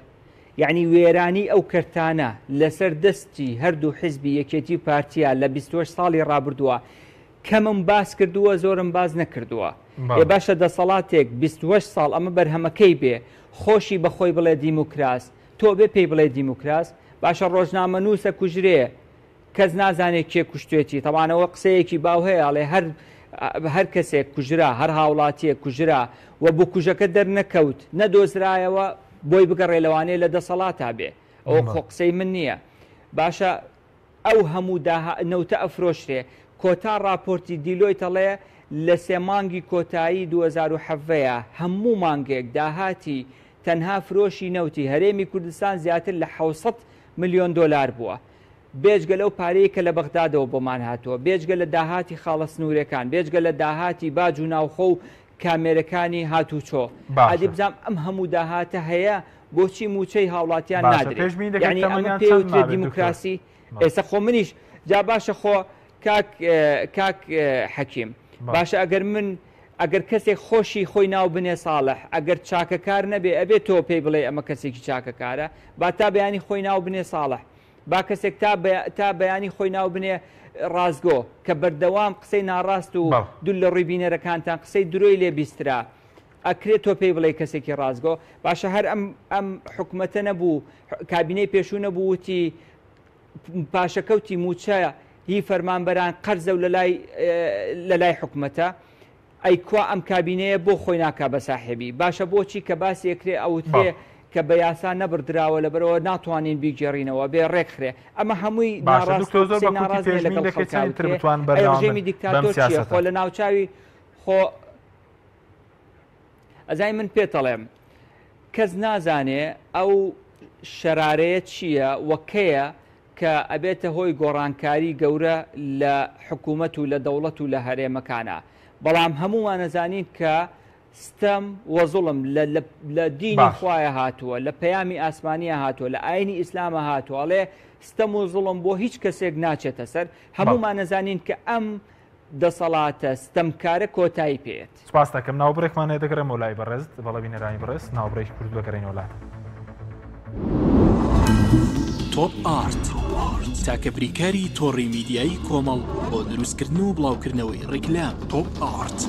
یەعنی وێرانی ئەو کەرتانە لەسەر دەستی هەردوو حیزبی یەکێتی و پارتیا لە 28 ساڵی ڕابردووە کەمم باس کردووە زۆرم باس نەکردووە ئێ باشە دەسەڵاتێک 28 ساڵ ئەمە بەرهەمەکەی بێ خۆشی بە خۆی بڵێ دیموکراس تۆ بێ پێی بڵێ دیموکراس باشە ڕۆژنامەنووسە کوژرێ کەس نازانێت کێ کوشتێتی تەبعەن ئەوە قسەیەکی باو هەیە ئەڵێ هەر هەر کەسێک کوژرا هەر هاوڵاتیەک کوژرا و بکوژەکە دەرنەکەوت نەدۆزرایەوە بۆی بگەڕێ لەوانەیە لە دەسەڵاتا بێ ئەوە خۆ قسەی من نییە باشە ئەو هەموو داها نەوتە ئەفرۆشرێ کۆتا ڕاپۆرتی دیلۆیت ئەڵێ لە سێ مانگی کۆتایی 2017 هەموو مانگێک داهاتی تەنها فرۆشی نەوتی هەرێمی کوردستان زیاتر لە 600 ملیۆن دۆلار بووە بێجگە لەو پارەیەی کە لە بەغدادەوە بۆمان هاتووە، بێجگە لە داهاتی خاڵە سنوورێکان، بێجگە لە داهاتی باج و ناوخۆ و کامێرەکانی هاتووچۆ. ئەدی باشە. بزانم ئەم هەموو داهاتە هەیە بۆچی مووچەی هاوڵاتیان باشە نادرێ؟ پێشبینی دەکەیت یەعنی ئەمە تەمەنیان پێی چەند وترێ مابێت دکتۆر؟ دیموکراسی؟ بەڵێ. ئێستا خۆ منیش جا باشە خۆ کاک کاک حەکیم بەڵێ. باشە ئەگەر من ئەگەر کەسێک خۆشی خۆی ناو بنێ ساڵح ئەگەر چاکەکار نەبێ ئەبێ تۆ پێی بڵێی ئەمە کەسێکی چاکەکارە؟ با تا بەیانی خۆی ناو بنێ ساڵح با کەسێک تا تا بەیانی خۆی ناو بنێ ڕاستگۆ کە بەردەوام قسەی ناڕاست و بەڵێ. دوور لە ڕووی بینەرەکانتان قسەی درۆی لێ بیسترا ئەکرێ تۆ پێی بڵێی کەسێکی ڕاستگۆ؟ باشە هەر ئەم ئەم حکومەتە نەبوو کابینەی پێشوو نەبوو وتی پاشەکەوتی مووچە هی فەرمانبەران قەرزە و لەلای لەلای حکومەتە ئەی کوا ئەم کابینەیە بۆ خۆی ناکا بە ساحێبی؟ باشە بۆچی کە باسی ئەکرێ ئەوترێ بەڵێ. کە بە یاسا نەبڕدراوە لەبەرئەوە ناتوانین بیگێڕینەوە بێ ڕێکخرێ ئەمە هەمووی باشە ناڕاستە دکتۆر و زۆر قسەی بە کورتی ناڕاست نیە پێشبینی لەگەڵ دەکەی خەڵکا چەندی تر وترێ بتوان ئەی بەردەوام بن ڕژێمی بەم دیکتاتۆر چیە خۆ سیاسەتە؟ لە ناوچاوی خۆ ئەزای من پێتەڵێم کەس نازانێ ئەو شەرارەیە چییە و کەیە کە ئەبێتە هۆی گۆڕانکاری گەورە لە حکوومەت و لە دەوڵەت و لە هەرێمەکانا. بەڵام هەموومان ئەزانین کە ستەم و زوڵم لە لە لە دینی باش. خوایە هاتووە، لە پەیامی ئاسمانییە هاتووە، لە ئاینی ئیسلامە هاتووە، ئەڵێ ستەم و زوڵم بۆ هیچ کەسێک ناچێتە سەر، بەڵێ. هەموومان ئەزانین کە ئەم دەسەڵاتە ستەمکارە کۆتایی پێیەت. سپاست دەکەم. ناوبڕێکمان هەیە دەگەڕێمەوە لای بەڕێزت. بەڵێ بینەرانی بەڕێز ناوبڕێکی کورت دەگەڕێینەوە لاتان. تۆپ ئارت، تاکە بریکاری تۆڕی میدیایی کۆمەڵ بۆ دروستکردن و بڵاوکردنەوەی ڕیکلام. تۆپ ئارت.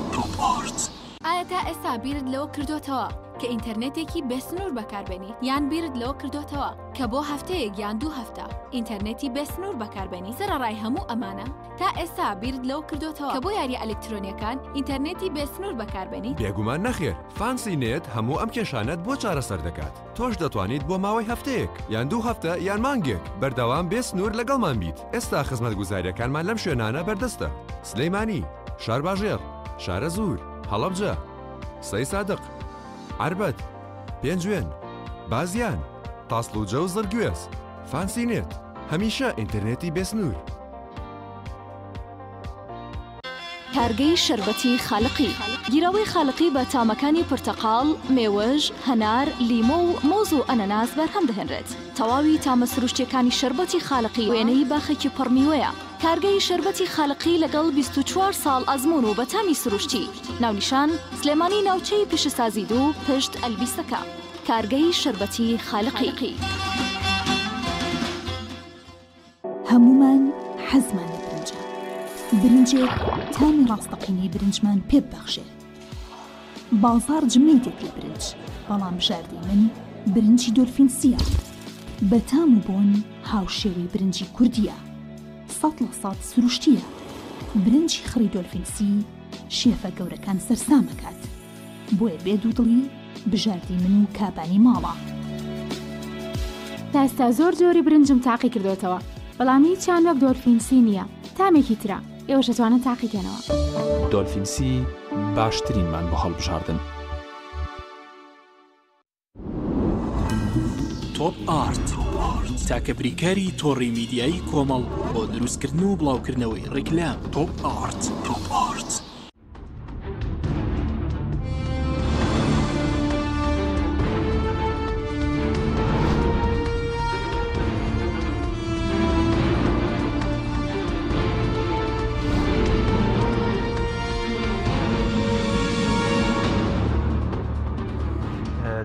ئایا تا ئێستا بیرت لەوە کردۆتەوە کە ئینتەرنێتێکی بێ سنوور بەکاربێنیت؟ یان بیرت لەوە کردۆتەوە کە بۆ هەفتەیەک یان دوو هەفتە ئینتەرنێتی بێ سنوور بەکاربێنیت؟ سەرەڕای هەموو ئەمانە تا ئێستا بیرت لەوە کردۆتەوە کە بۆ یارییە ئەلکترۆنییەکان ئینتەرنێتی بێ سنوور بەکاربێنیت؟ بێگومان نەخێر، فانسی نێت هەموو ئەم کێشانەت بۆ چارەسەر دەکات. تۆش دەتوانیت بۆ ماوەی هەفتەیەک، یان دوو هەفتە، یان مانگێک، بەردەوام بێ سنوور لەگەڵمان بیت. ئێستا خزمەتگوزارییەکانمان لەم شوێنانە بەردەستە، سلێمانی، شارباژێڕ، شارەزوور، هەڵەبجە، سەیسادق، عەربەت، پێنجوێن، بازیان، تاسڵوجە و زڕگوێز. فانسی نێت، هەمیشە ئینتەرنێتی بێ سنوور. کارگەی شەربەتی خالقی. گیراوەی خالقی بە تامەکانی پرتەقاڵ، مێوژ، هەنار، لیمۆ و مۆز و ئەنەناس بەرهەم دەهێنرێت. تەواوی تامە سروشتیەکانی شەربەتی خالقی وێنەی باخێکی پڕ میوەیە. کارگەی شەربەتی خالقی لەگەڵ 24 ساڵ ئەزموون و بە تامی سروشتی. ناونیشان، سلێمانی ناوچەی پیشەسازی دوو پشت ئەلبیسەکە. کارگەی شەربەتی خالقی. هەموومان حەزمان لە برنجە، برنجێک تامی ڕاستەقینەی برنجمان پێ ببەخشێ. بازاڕ جمەی دێت لە برنج، بەڵام بژاردەی من برنجی دۆلفین سییە. بە تام و بۆن هاوشێوەی برنجی کوردییە. 100% سروشتییە. برنجی خڕی دۆلفین سی شێفە گەورەکان سەرسام ئەکات. بۆیە بێ دوودڵی بژاردەی من و کابانی ماڵە. تا ئێستا زۆر جۆری برنجم تاقی کردۆتەوە بەڵام هیچیان وەک دۆلفین سی نییە تامێکی ترە ئێوەش ئەتوانن تاقی کەنەوە. دۆلفین سی باشترینمان بۆ هەڵبژاردن. تۆپ ئارت، تاکە بریکاری تۆڕی میدیایی کۆمەڵ بۆ دروستکردن و بڵاوکردنەوەی ڕیکلام. تۆپ ئارت.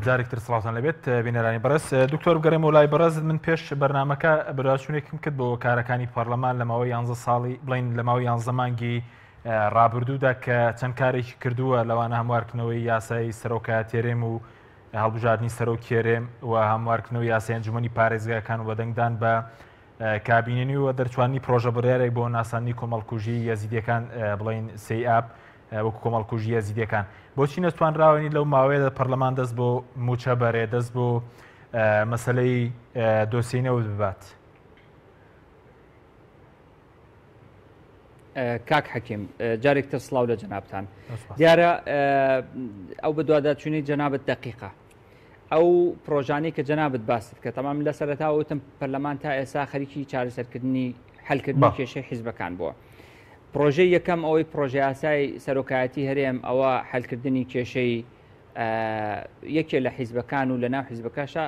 جارێک تر سڵاوتان لەبێت بینەرانی بەڕێز دکتۆر بگەڕێمەوە لای بەڕێزت من پێش بەرنمەکە بەدواداچوونێکم کرد بۆ کارەکانی پەرلەمان لە ماوەی 11 ساڵی بڵین لە ماوەی 11 مانگی ڕابردوودا کە چەند کارێکی کردووە لەوانە هەموارکردنەوەی یاسای سەرۆکایەتی هەرێم و هەڵبژاردنی سەرۆکی هەرێم و هەموارکردنەوەی یاسای ئەنجومەنی پارێزگاکان و بەدەنگدان بە کابینەی نوێ و دەرچوانی پرۆژە بڕیارێک بۆ ناساندنی کۆمەڵکوژی یەزیدیەکان بڵین سێی ئاب وەکو کۆمەڵکوژی یەزیدیەکان بۆچی نەتوانراوەنی لەو ماوەیە پەرلەمان دەست بۆ موچە بەرێ دەست بۆ مەسلەی دۆسیەی نەوت ببات؟ کاک حەکیم جارێک تر سڵاو لە جەنابتان دیارە ئەو بەدواداچوونەی جەنابت دەقیقە ئەو پرۆژانەی کە جەنابت باست کە تەمام لە سەرەتا وتم پەرلەمان تا ئێستا خەریکی چارەسەرکردنی حلکردنی کێشەی حیزبەکان بووە پرۆژەی یەکەم ئەوەی پرۆژە یاسای سەرۆکایەتی هەرێم ئەوە حلکردنی کێشەی یەکێ لە حیزبەکان و لە ناو حیزبەکەشە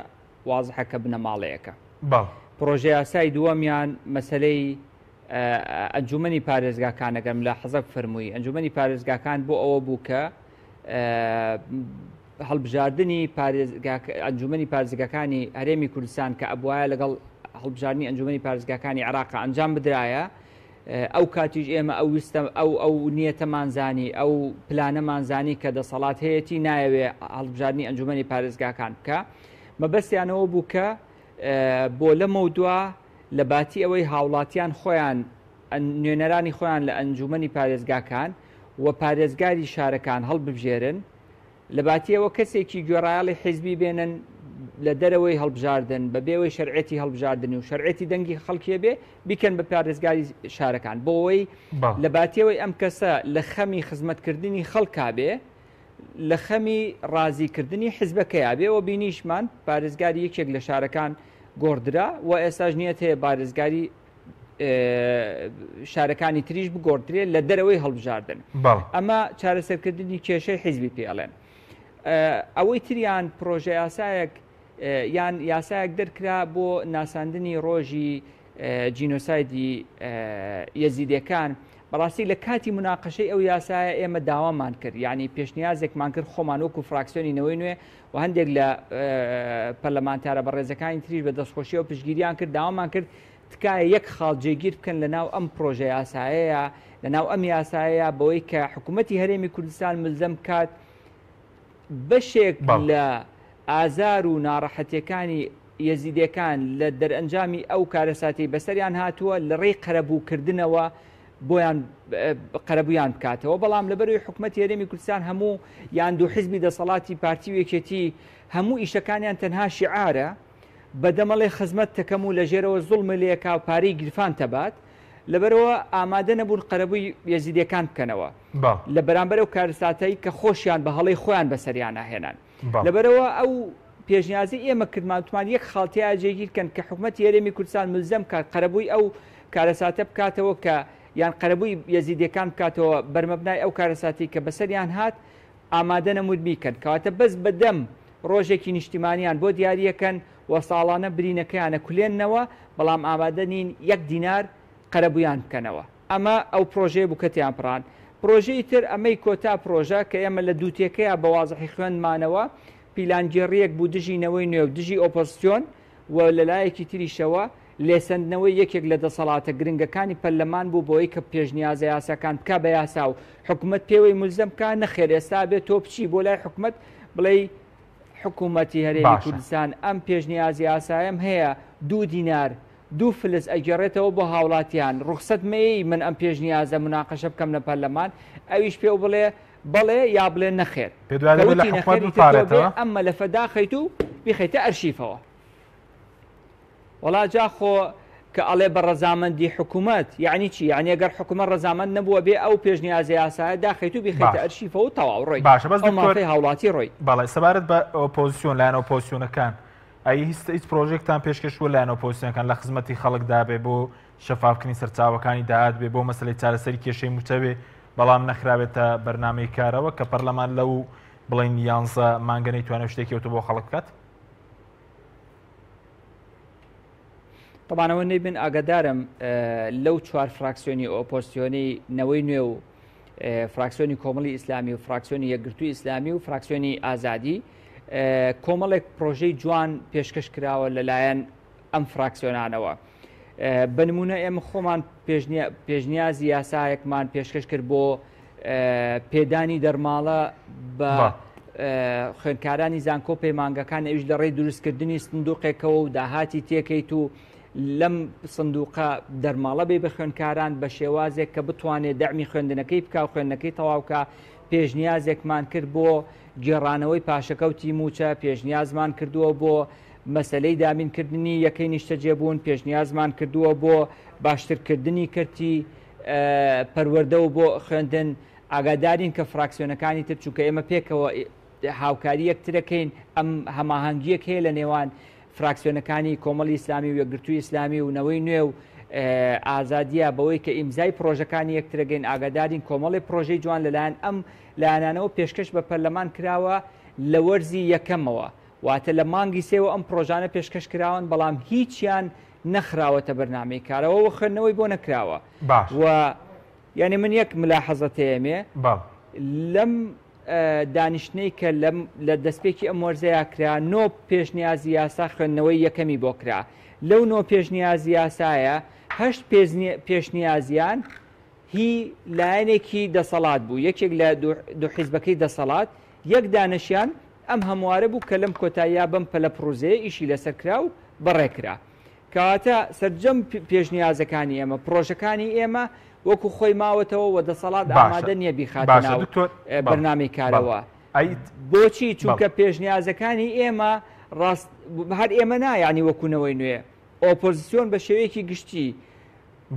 وازحە کە بنەماڵەیەکە. پڕۆژە یاسای دووەمیان مەسەلەی ئەنجومەنی پارێزگاکان ئەگەر ملاحەزە بفەرمووی ئەنجومەنی پارێزگاکان بۆ ئەوە بوو کە هەڵبژاردنی ئەنجومەنی پارێزگاکانی هەرێمی کوردستان کە ئەبواە لەگەڵ هەڵبژاردنی ئەنجومەنی پارێزگاکانی عێراق ئەنجام بدرایە ئەو کاتیش ئێمە ئەو ویستە ئەو ئەو نیەتەمان زانی ئەو پلانەمان زانی کە دەسەڵات هەیەتی نایەوێ هەڵبژاردنی ئەنجومەنی پارێزگاکان بکە مەبەستیانەوە بوو کە بۆ لەمەودوا لە باتی ئەوەی هاوڵاتیان خۆیان نوێنەرانی خۆیان لە ئەنجومەنی پارێزگاکان و پارێزگاری شارەکان هەڵببژێرن لەباتیەوە کەسێکی گوێڕایەڵی حیزبی بێنن لە دەرەوەی هەڵبژاردن بە بێوەی شەرعێتی هەڵبژاردن و شەرعێتی دەنگی خەڵکیە بێ بیکەن بە پارێزگاری شارەکان بۆ ئەوەی لە باتیەوەی ئەم کەسە لە خەمی خزمەتکردنی خەڵکا بێ لە خەمی ڕازیکردنی حیزبەکەیا بێ و بینیشمان پارێزگاری یەکێک لە شارەکان گۆڕدرا و ئێستاش نیەت هەیە بارێزگاری. شارەکانی تریش بگۆڕدرێت لە دەرەوەی هەڵبژاردن. ئەمە چارەسەرکردنی کێشەی حیزبی پێ ئەڵێن. ئەوەی تریان پرۆژە یاسایەک یان یاسایەک دەرکرا بۆ ناساندنی ڕۆژی جینۆسایدی یەزیدەکان بەڕاستی لە کاتی مناقەشەی ئەو یاسایە ئێمە داوامان کرد یعنی پێشنیازێکمان کرد خۆمان وەکو فراکسیۆنی نەوەی نوێ و هەندێک لە پەرلەمانتارە بەڕێزەکانی تریش بە دەستخۆشیەوە پشتگیریان کرد داوامان کرد تکایە یەک خاڵ جێگیر بکەن لە ناو ئەم پرۆژە یاسایەیە لە ناو ئەم یاسایەیە بەوەی کە حکوومەتی هەرێمی کوردستان ملزەم بکات بەشێک لە ئازار و ناڕەحەتیەکانی یەزیدیەکان لە دەرئەنجامی ئەو کارەساتەی بەسەریان هاتووە لە ڕێی قەرەبووکردنەوە بۆیان قەرەبوویان بکاتەوە بەڵام لەبەروی حکومەتی هەرێمی کوردستان هەموو یان دوو حزبی دەسەڵاتی پارتی و یەکێتی هەموو ئیشەکانیان تەنها شیعارە بەدەمەڵێ خزمەت تەکەم و لەژێرەوە زوڵمە لێکا و پارەی گیرفان تەبات لەبەرەوە ئامادە نەبوون قەرەبووی یەزیدیەکان بکەنەوە لە بەرامبەر ئەو کارەساتەی کە خۆشیان بە هەڵەی خۆیان بەسەریانا هێنان. لەبەرئەوە ئەو پێشنیازەی ئێمە کردمان وتمان یەک خاڵ تیایا جێگیر کەن کە حکومەتی هەرێمی کوردستان ملزەم بکات قەرەبووی ئەو کارەساتە بکاتەوە کە یان قەرەبووی یەزیدیەکان بکاتەوە بەرمەبنای ئەو کارەساتی کە بەسەریان هات ئامادە نەموت بیکەن کەواتە بەس بەدەم ڕۆژێکی نیشتیمانیان بۆ دیاریەکەن و ساڵانە برینەکەیانە کولێننەوە بەڵام ئامادە نین یەک دینار قەرەبوویان بکەنەوە. ئەمە ئەو پرۆژەیە بوو کە تێیان پڕاند. پرۆژەی تر، ئەمەی کۆتا پرۆژە کە ئێمە لە دووتێکەیا بە وازحی خوێندمانەوە، پیلانگێڕییەک بوو دژی نەوەی نوێ و دژی ئۆپۆزسیۆن و لە لایەکی تریشەوە لێسەندنەوەی یەکێک لە دەسەڵاتە گرنگەکانی پەرلەمان بوو بەوەی کە پێشنیازە یاساکان بکا بە یاسا و حکومەت پێوەی مولزەم بکا، نەخێر ئێستا ئەبێ تۆ بچی بۆ لای حکومەت بڵێی حکومەتی هەرێمی کوردستان ئەم پێشنیاز یاسایەم هەیە دوو دینار دوو فلس ئەگێڕێتەوە بۆ هاوڵاتیان ڕوخسەت مەیەی من ئەم پێشنیازە مناقەشە بکەم لە پەرلەمان ئەویش پێو بڵێ بەڵێ یا بڵێ نەخێر کە وتی نەخێر ئیتر تۆ بێ ئەم مەلەفە داخەیت و بیخەیتە ئەرشیفەوە. وەڵا جا خۆ کە ئەڵێ بە ڕەزامەندی حکومەت یەعنی چی؟ یەعنی ئەگەر حکومەت ڕەزامەند نەبوو ئەبێ ئەو پێشنیازە یاسایە داخەیت و بیخەیتە باش ئەرشیفەوە و تەواو ڕۆی باشە بەس ئەو دکتۆر مافەی هاوڵاتی ڕۆی. بەڵێ سەبارەت بە ئۆپۆزسیۆن لایەنە ئۆپۆزسیۆنەکان ئەی هیچ هیچ پرۆژێکتان پێشکەش بووە لایەنە ئۆپۆزسیۆنەکان لە خزمەتی خەڵکدا بێ بۆ شەفافکردنی سەرچاوەکانی داهات بێ بۆ مەسەلەی چارەسەری کێشەی مووچە بێ بەڵام نەخراوێتە بەرنامەی کارەوە کە پەرلەمان لەو بڵێین یانزە مانگە نەیتوانێت شتێکی ئەوتۆ بۆ خەڵک بکات؟ تەبعەن ئەوە نەی من ئاگادارم لەو چوار فراکسیۆنی ئۆپۆزسیۆنی نەوەی نوێ و فراکسیۆنی کۆمەڵی ئیسلامی و فراکسیۆنی یەکگرتووی ئیسلامی و فراکسیۆنی ئازادی کۆمەڵێک پرۆژەی جوان پێشکەش کراوە لەلایەن ئەم فراکسیۆنانەوە. بە نمونە ئێمە خۆمان پێشنیازی یاسایەکمان پێشکەش کرد بۆ پێدانی دەرماڵە بە خوێندکارانی زانکۆ پەیمانگەکان ئەویش لە ڕێی دروستکردنی سندوقێکەوە و داهاتی تێکەیت و لەم سندوقە دەرماڵە بێ بە خوێندکاران بە شێوازێک کە بتوانێت دەعمی خوێندنەکەی بکا و خوێندنەکەی تەواوکە پێشنیازێکمان کرد بۆ گێڕانەوەی پاشەکەوتی مووچە پێشنیازمان کردووە بۆ مەسەلەی دابینکردنی یەکەی نیشتەجێبوون پێشنیازمان کردووە بۆ باشترکردنی کەرتی پەروەردە و بۆ خوێندن ئاگادارین کە فراکسیۆنەکانی تر چونکە ئێمە پێکەوە هاوکاری یەکترەکەین ئەم هەماهەنگیەک هەیە لە نێوان فراکسیۆنەکانی کۆمەڵی ئیسلامی و یەکگرتووی ئیسلامی و نەوەی نوێ و ئازادیە بەوەی کە ئیمزای پرۆژەکانی یەکترەگەین ئاگادارین کۆمەڵی پرۆژەی جوان لەلایەن ئەم لایەنانەوە پێشکەش بە پەرلەمان کراوە لە وەرزی یەکەمەوە واتە لە مانگی سێوە ئەم پرۆژانە پێشکەش کراون بەڵام هیچیان نەخراوەتە بەرنامەی کارەوە و خوێندنەوەی بۆ نەکراوە باش و یعنی من یەک ملاحەزە تێمێ بەڵێ. لەم دانیشتنەی کە لەم لە دەستپێکی ئەم وەرزەیا کرا نۆ پێشنیازی یاسا خوێندنەوەی یەکەمی بۆ کرا لەو نۆ پێشنیازی یاسایە هەشت پێشنیازیان هی لایەنێکی دەسەڵات بوو یەکێک لە دوو حیزبەکەی دەسەڵات یەک دانەشیان ئەم هەموارە بوو کە لەم کۆتاییا بەم پەلەپڕوزەیە ئیشی لەسەر کرا و بەڕێ کرا. کەواتە سەرجەم پێشنیازەکانی ئێمە، پڕۆژەکانی ئێمە وەکو خۆی ماوەتەوە و دەسەڵات باشە ئامادە نییە بیخاتە باشە ناو دکتۆر بەڵێ بەرنامەی بەڵێ کارەوە. ئەی بۆچی؟ بەڵێ. چونکە پێشنیازەکانی ئێمە ڕاست هەر ئێمە نا یانی وەکو نەوەی نوێ، ئۆپۆزسیۆن بە شێوەیەکی گشتی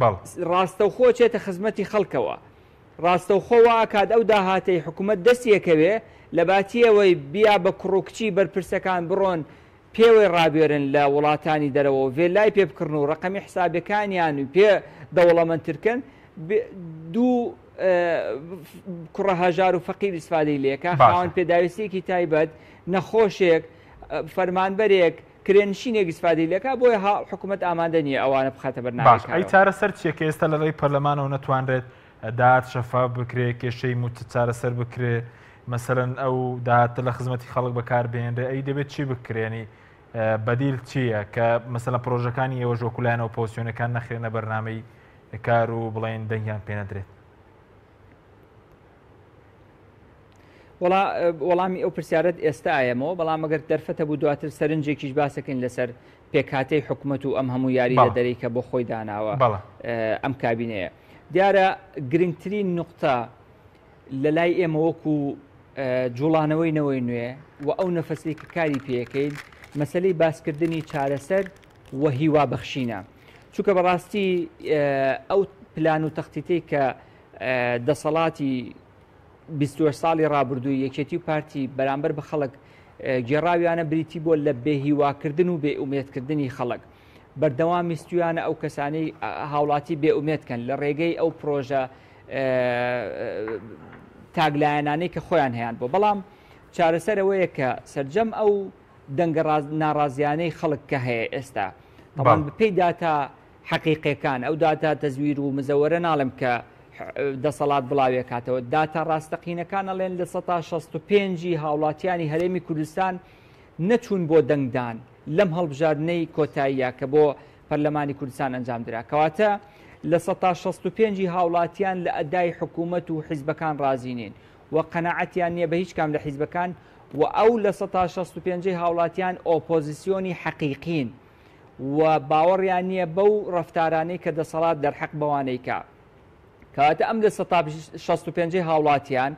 بەڵێ. ڕاستەوخۆ چێتە خزمەتی خەڵکەوە. ڕاستەوخۆ وا ئەکات ئەو داهاتەی حکومەت دەستی ئەکەوێ لەباتی ئەوەی بیا بە کوڕ و کچی بەرپرسەکان بڕۆن پێوەی ڕابێرن لە وڵاتانی دەرەوە و ڤێلای پێ بکڕن و ڕەقەمی حسابەکانیان و پێ دەوڵەمەندتر کەن، دوو کوڕە هەژار و فەقیر ئیسفادەی لێکا، خاوەن پێداویستیەکی تایبەت، نەخۆشێک، فەرمانبەرێک، کرێنشینێک ئیسفادەی لێکا، بۆیە حکومەت ئامادە نییە ئەوانە بخاتە بەرنامەی باش ئەی کارەوە. چارەسەر چییە کە ئێستا لە ڕێی پەرلەمانەوە نەتوانرێت داهات شەفاف بکرێ، کێشەی مووچە چارەسەر بکرێ، مەسەلەن ئەو داهاتە لە خزمەتی خەڵک بەکار بهێنرێ، ئەی دەبێت چی بکرێ؟ یانی بەدیل چییە کە مەسەلەن پرۆژەکانی ئێوەش وەکو لایەنە ئۆپۆزسیۆنەکان نەخرێنە بەرنامەی کار و بڵێن دەنگیان پێ نەدرێت؟ وەڵا وەڵامی ئەو پرسیارەت ئێستا ئایەمەوە، بەڵام ئەگەر دەرفەتە بوو دواتر سەرنجێکیش باسەکەین لەسەر پێکهاتەی حکومەت و ئەم هەموو یاری لە دەرەی کە بۆ خۆی داناوە ئەم کابینەیە. دیارە گرنگترین نوقتە لە لای ئێمە وەکو جوڵانەوەی نەوەی نوێ و ئەو نەفەسەی کە کاری پێەکەین مەسلەی باسکردنی چارەسەر و هیوا بەخشینە. چونکە بەڕاستی ئەو پلان و تەختیتەی کە دەسەڵاتی 28 ساڵی ڕابردووی یەکێتی و پارتی بەرامبەر بە خەڵک گێڕاویانە بریتی بووە لە بێهیواکردن و بێئومێدکردنی خەڵک. بەردەوام ویستویانە ئەو کەسانەی هاوڵاتی بێئومێد کەن لە ڕێگەی ئەو پرۆژە تاکلایەنانەی کە خۆیان هەیان بوو. بەڵام چارەسەر ئەوەیە کە سەرجەم ئەو دەنگە ناڕازیانەی خەڵک کە هەیە ئێستا طبعا بەپێی داتا حەقیقیەکان، ئەو داتا تەزویر و مزەوەرە ناڵێم کە دەسەڵات بڵاوێکاتەوە، داتا ڕاستەقینەکان ئەڵێن 65% ی هاوڵاتیانی هەرێمی کوردستان نەچوون بۆ دەنگدان لەم هەڵبژاردنەی کۆتاییە کە بۆ پەرلەمانی کوردستان ئەنجام درا. کەواتە 65% ی هاوڵاتیان لە ئەدای حکوومەت و حیزبەکان ڕازی نین و قەناعەتیان نییە بە هیچ کام لە حیزبەکان و ئەو 65% ی هاوڵاتیان ئۆپۆزیسیۆنی حەقیقین. و باوەڕیان نییە بەو ڕەفتارانەی کە دەسەڵات دەرحەق بەوانەی کا. کەواتە ئەم 65% ی هاوڵاتیان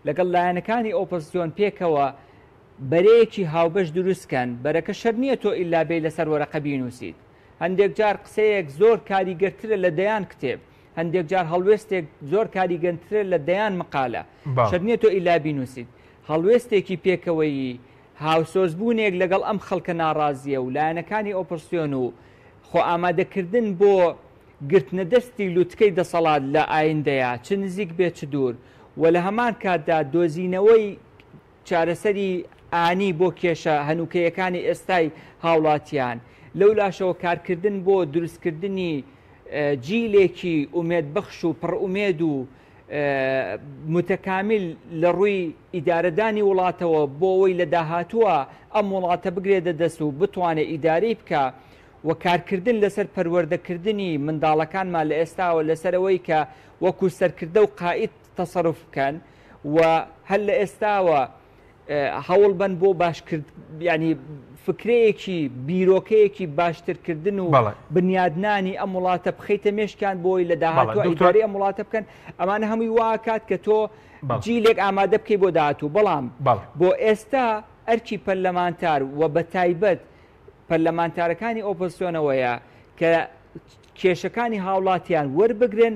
لەگەڵ لایەنەکانی ئۆپۆزسیۆن پێکەوە بەرەیەکی هاوبەش دروست کەن، بەرەکە شەرت نییە تۆ ئیلا بێی لەسەر وەرەقە بینووسیت. هەندێک جار قسەیەک زۆر کاریگەرترە لە دەیان کتێب، هەندێک جار هەڵوێستێک زۆر کاریگەرترە لە دەیان مقالە. شەرت نییە تۆ ئیلا بینووسیت. هەڵوێستێکی پێکەوەیی هاوسۆزبوونێک لەگەڵ ئەم خەڵکە ناڕازییە و لایەنەکانی ئۆپۆزسیۆن و خۆئامادەکردن بۆ گرتنەدەستی لوتکەی دەسەڵات لە ئایندەیا چ نزیک بێت چ دوور و لە هەمان کاتدا دۆزینەوەی چارەسەری ئانی بۆ کێشە هەنووکەیەکانی ئێستای هاوڵاتیان لەولاشەوە کارکردن بۆ دروستکردنی جیلێکی ئومێدبەخش و پڕئومێد و متکامل لە ڕووی ئیدارەدانی وڵاتەوە بۆ ئەوەی لە داهاتووە ئەم وڵاتە بگرێتە دەست و بتوانێت ئیدارەی بکا و کارکردن لەسەر پەروەردەکردنی منداڵەکانمان لە ئێستاوە لەسەر ئەوەی کە وەکو سەرکردە و قائید تەسەروف بکەن و هەر لە ئێستاوە هەوڵ بەن بۆ باشکرد یانی فکرەیەکی بیرۆکەیەکی باشترکردن و بنیادنانی ئەم وڵاتە بخەیتە مێشکیان بۆی لە داهاتوو ئیداری ئەم وڵاتە بکەن ئەمانە هەمووی واکات کە تۆ جیلێک ئامادە بکەی بۆ داهاتوو بەڵام بۆ ئێستا ئەرکی پەرلەمانتار و بە تایبەت پەرلەمانتارەکانی ئۆپۆزسیۆنەوەیە کە کێشەکانی هاوڵاتیان وەربگرن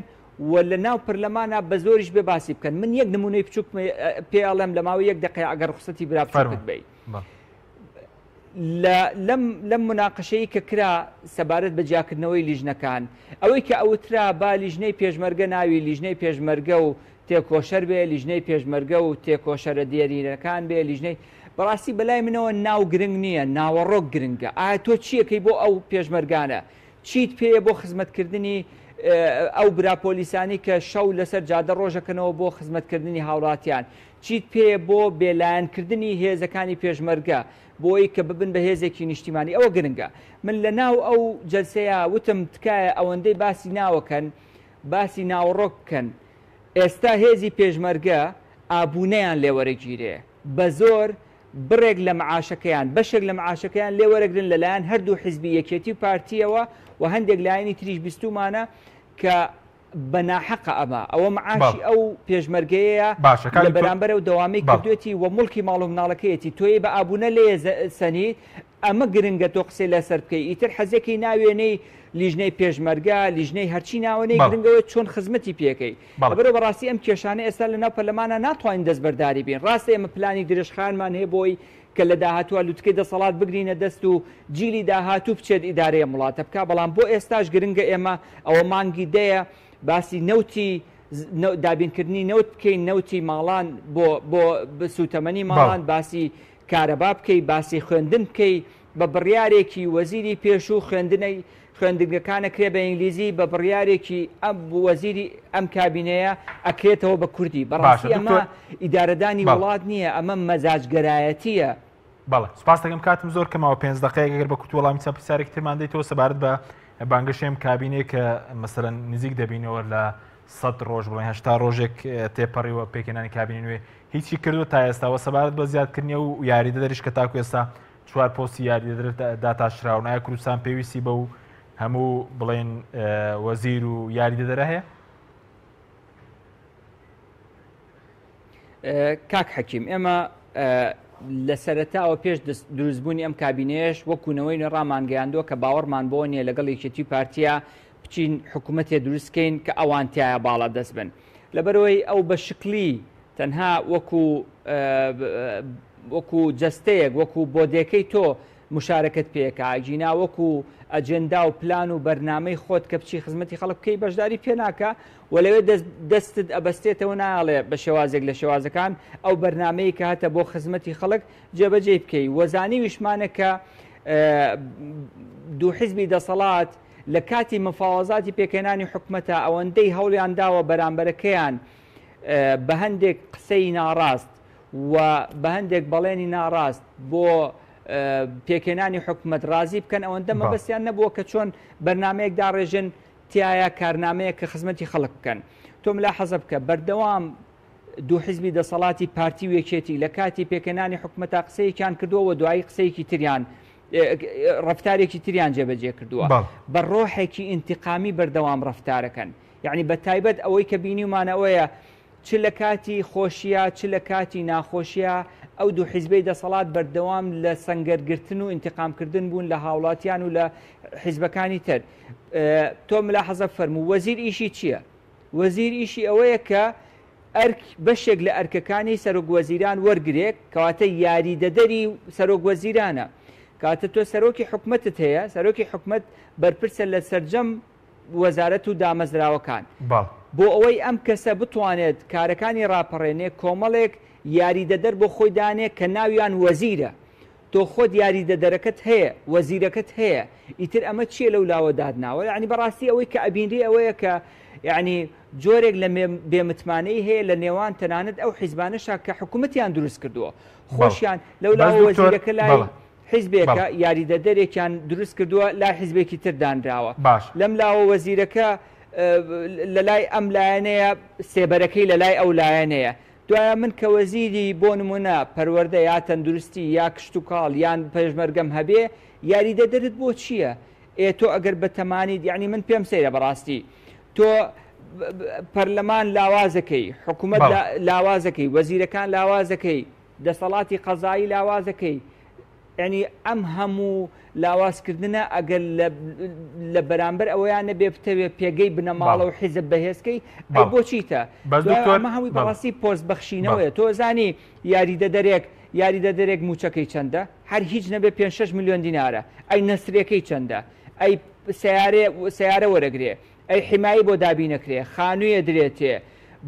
و لە ناو پەرلەمانا بە زۆریش بێ باسی بکەن من یەک نمونەی بچوک پێ ئەڵێم لە ماوەی یەک دقەیە ئەگەر ڕوخسەتی برا بچوکت بی لەم لەم مناقشەی کە کرا سەبارەت بە جیاکردنەوەی لیژنەکان ئەوەی کە ئەوترا با لیژنەی پێشمەرگە ناوی لیژنەی پێشمەرگە و تێکۆشەر بێ لیژنەی پێشمەرگە و تێکۆشەرە دێرینەکان بێ لیژنەی بەڕاستی بەلای منەوە ناو گرنگ نییە ناوەڕۆک گرنگە ئایا تۆ چیەکەی بۆ ئەو پێشمەرگانە چیت پێیە بۆ خزمەتکردنی ئەو برا پۆلیسانەی کە شەو لەسەر جادە ڕۆژەکەنەوە بۆ خزمەتکردنی هاوڵاتیان؟ چیت پێیە بۆ بێلایەنکردنی هێزەکانی پێشمەرگە بۆی کە ببن بە هێزێکی نیشتیمانی؟ ئەوە گرنگە. من لە ناو ئەو جەلسەیە وتم تکایە ئەوەندەی باسی ناوەکەن باسی ناوەڕۆک بکەن. ئێستا هێزی پێشمەرگە ئابونەیان لێوەرەگیرێ بەزۆر بڕێک لە معاشەکەیان، بەشێک لە معاشەکەیان لێ وەرەگرن لە لایەن هەردوو حیزبی یەکێتی و پارتییەوە و هەندێک لایەنی تریش بیستوومانە کە بە ناحەقە ئەمە، ئەوە معاشی ئەو پێشمەرگەیەیە باشە کاک لە دکتۆر بەرامبەر ئەو دەوامەی بەڵێ. کردوێتی و موڵکی ماڵ و مناڵەکەیەتی، تۆی بە ئابوونە لێ سەنیت. ئەمە گرنگە تۆ قسەی لەسەر بکەی ئیتر حەزەکەی ناوێنەی لیژنەی پێشمەرگە لیژنەی هەرچی ناوەنەی گرنگەوە چۆن خزمەتی پێکەی لەبەرەوە بەڕاستی ئەم کێشانە ئێستا لە ناو پەرلەمانە ناتوانین دەستبەرداری بین ڕاستە ئێمە پلانی درێژخایەنمان هەیە بۆی کە لە داهاتووە لوتکەی دەسەڵات بگرینە دەست و جیلی داهاتوو بچێت ئیدارەی ئەم وڵاتە بکا بەڵام بۆ ئێستاش گرنگە ئێمە ئەوە مانگی دەیە باسی نەوتی دابینکردنی نەوت بکەین نەوتی ماڵان بۆ بۆ سوتەمەنی ماڵان باسی کارەبا بکەی باسی خوێندن بکەی بە بڕیارێکی وەزیری پێشوو خوێندنەی خوێندنگەکان ئەکرێ بە ئینگلیزی بە بڕیارێکی ئەم وەزیری ئەم کابینەیە ئەکرێتەوە بە کوردی باشە بەڕاستی ئەمە دکتۆر ئیدارەدانی بەڵێ. وڵات نییە ئەمە مەزاجگەرایەتییە. بەڵێ سوپاس دەکەم کاتم زۆر کەمەوە پێنج دەقەیەک ئەگەر بە کورتی وەڵامی چەند پرسیارێکی ترمان دەیتەوە سەبارەت بە بانگەشەی ئەم کابینەیە کە مەسەلەن نزیک دەبینەوە لە سەد ڕۆژ بڵێن 80 ڕۆژێک تێپەڕیوە پێکهێنانی کابینەی نوێ هیچی کردووە تا ئێستا وە سەبارەت بە زیادکردنی ئەو یاریدەدەریش کە تاکو ئێستا چوار پۆستی یاریدەدەر داتاشراون ئایا کوردستان پێویستی بەو هەموو بڵێن وەزیر و یاریدەدەرە هەیە؟ کاک حەکیم ئێمە لە سەرەتاوە پێش دروستبوونی ئەم کابینەیەش وەکو نەوەی نوێ ڕامانگەیاندووە کە باوەڕمان بۆ نییە لەگەڵ یەکێتی پارتیا بچین حکوومەتێ دروستکەین کە ئەوان تایە باڵا دەست بن لەبەرەوەی ئەو بە شکلی تەنها وەکو وەکو جەستەیەک وەکو بۆدێکەی تۆ مشارەکەت پێکا ئەگینا وەکو ئەجێندا و پلان و بەرنامەی خۆت کە بچی خزمەتی خەڵک بکەی بەشداری پێ ناکا و لەوێ دەست دەستت ئەبەستێتەوە نایەڵێ بە شێوازێک لە شێوازەکان ئەو بەرنامەی کە هەتە بۆ خزمەتی خەڵک جێبەجێی بکەی و زانیویشمانە کە دوو حزبی دەسەڵات لە کاتی مفاوەزاتی پێکهێنانی حکومەتە ئەوەندەی هەوڵیان داوە بەرامبەرەکەیان بە هەندێک قسەی ناڕاست و بە هەندێک بەڵێنی ناڕاست بۆ پێکهێنانی حکومەت ڕازی بکەن ئەوەندە مەبەستیان نەبووە کە چۆن بەرنمەیەک داڕێژن تایە کارنامەیە کە خزمەتی خەڵک بکەن تۆ ملاحەزە بکە بەردەوام دوو حزبی دەسەڵاتی پارتی و یەکێتی لە کاتی پێکهێنانی حکومەتا قسەیەکیان کردووە و دوایی قسەیەکی تریان ڕفتارێکی تریان جێبەجێ کردووە بە ڕۆحێکی ئینتقامی بەردەوام ڕفتارەکەن یعنی بە تایبەت ئەوەی کە بینیومانە ئەوەیە چ لە کاتی خۆشییا چ لە کاتی ناخۆشییا ئەو دوو حیزبەی دەسەڵات بەردەوام لە سەنگەر گرتن و ئینتقام کردن بوون لە هاوڵاتیان و لە حیزبەکانی تر. تۆ ملاحەزە فەرموو وەزیر ئیشی چییە؟ وەزیر ئیشی ئەوەیە کە ئەرک بەشێک لە ئەرکەکانی سەرۆک وەزیران وەرگرێ کەواتە یاریدەدەری سەرۆک وەزیرانە. کەواتە تۆ سەرۆکی حکومەتت هەیە، سەرۆکی حکومەت بەرپرسە لە سەرجەم وەزارەت و دامەزراوەکان. بۆ ئەوەی ئەم کەسە بتوانێت کارەکانی ڕاپەڕێنێ کۆمەڵێک یاریدەدەر بۆ خۆی دانێ کە ناویان وەزیرە. تۆ خۆت یاریدەدەرەکەت هەیە، وەزیرەکەت هەیە، ئیتر ئەمە چییە لەو لاوە داتناوە؟ یەعنی بەڕاستی ئەوەی کە ئەبینرێ ئەوەیە کە یەعنی جۆرێک لە بێمتمانەیی هەیە لە نێوان تەنانەت ئەو حیزبانەشا کە حکوومەتیان دروست کردووە. خۆشیان لەو لاوە وەزیرەکە لای حیزبێکە یاریدەدەرێکیان دروست کردووە لای حیزبێکی تر دانراوە. لەم لاوە وەزیرەکە لە لای ئەم لایەنەیە، سێبەرەکەی لە لای ئەو لایەنەیە. دوایە من کە وەزیری بۆ نموونە پەروەردە یا تەندروستی یا کشتوکاڵ یان پێشمەرگەم هەبێ یاریدەدەرت بۆ چییە؟ ئێ تۆ ئەگەر بەتەمانیت یەعنی من پێم سەیرە بەڕاستی تۆ پەرلەمان لاوازەکەی حکوومەت لاوازەکەی وەزیرەکان لاوازەکەی دەسەڵاتی قەزایی لاوازەکەی یانی ئەم هەموو لاوازکردنە ئەگەر لە بەرامبەر ئەوەیان نەبێ بتەوێ پێگەی بنەماڵە و حیزب بەهێزکەی ئەی بۆ چیتە؟ ئەمە هەمووی بەڕاستی پۆست بەخشینەوەیە تۆ زانی یاریدەدەرێک یاریدەدەرێک مووچەکەی چەندە؟ هەر هیچ نەبێ پێنج شەش ملیۆن دینارە ئەی نەسرێکەی چەندە؟ ئەی سەیارێ سەیارە وەرەگرێ ئەی حیمایەی بۆ دابینەکرێ خانوویە درێتێ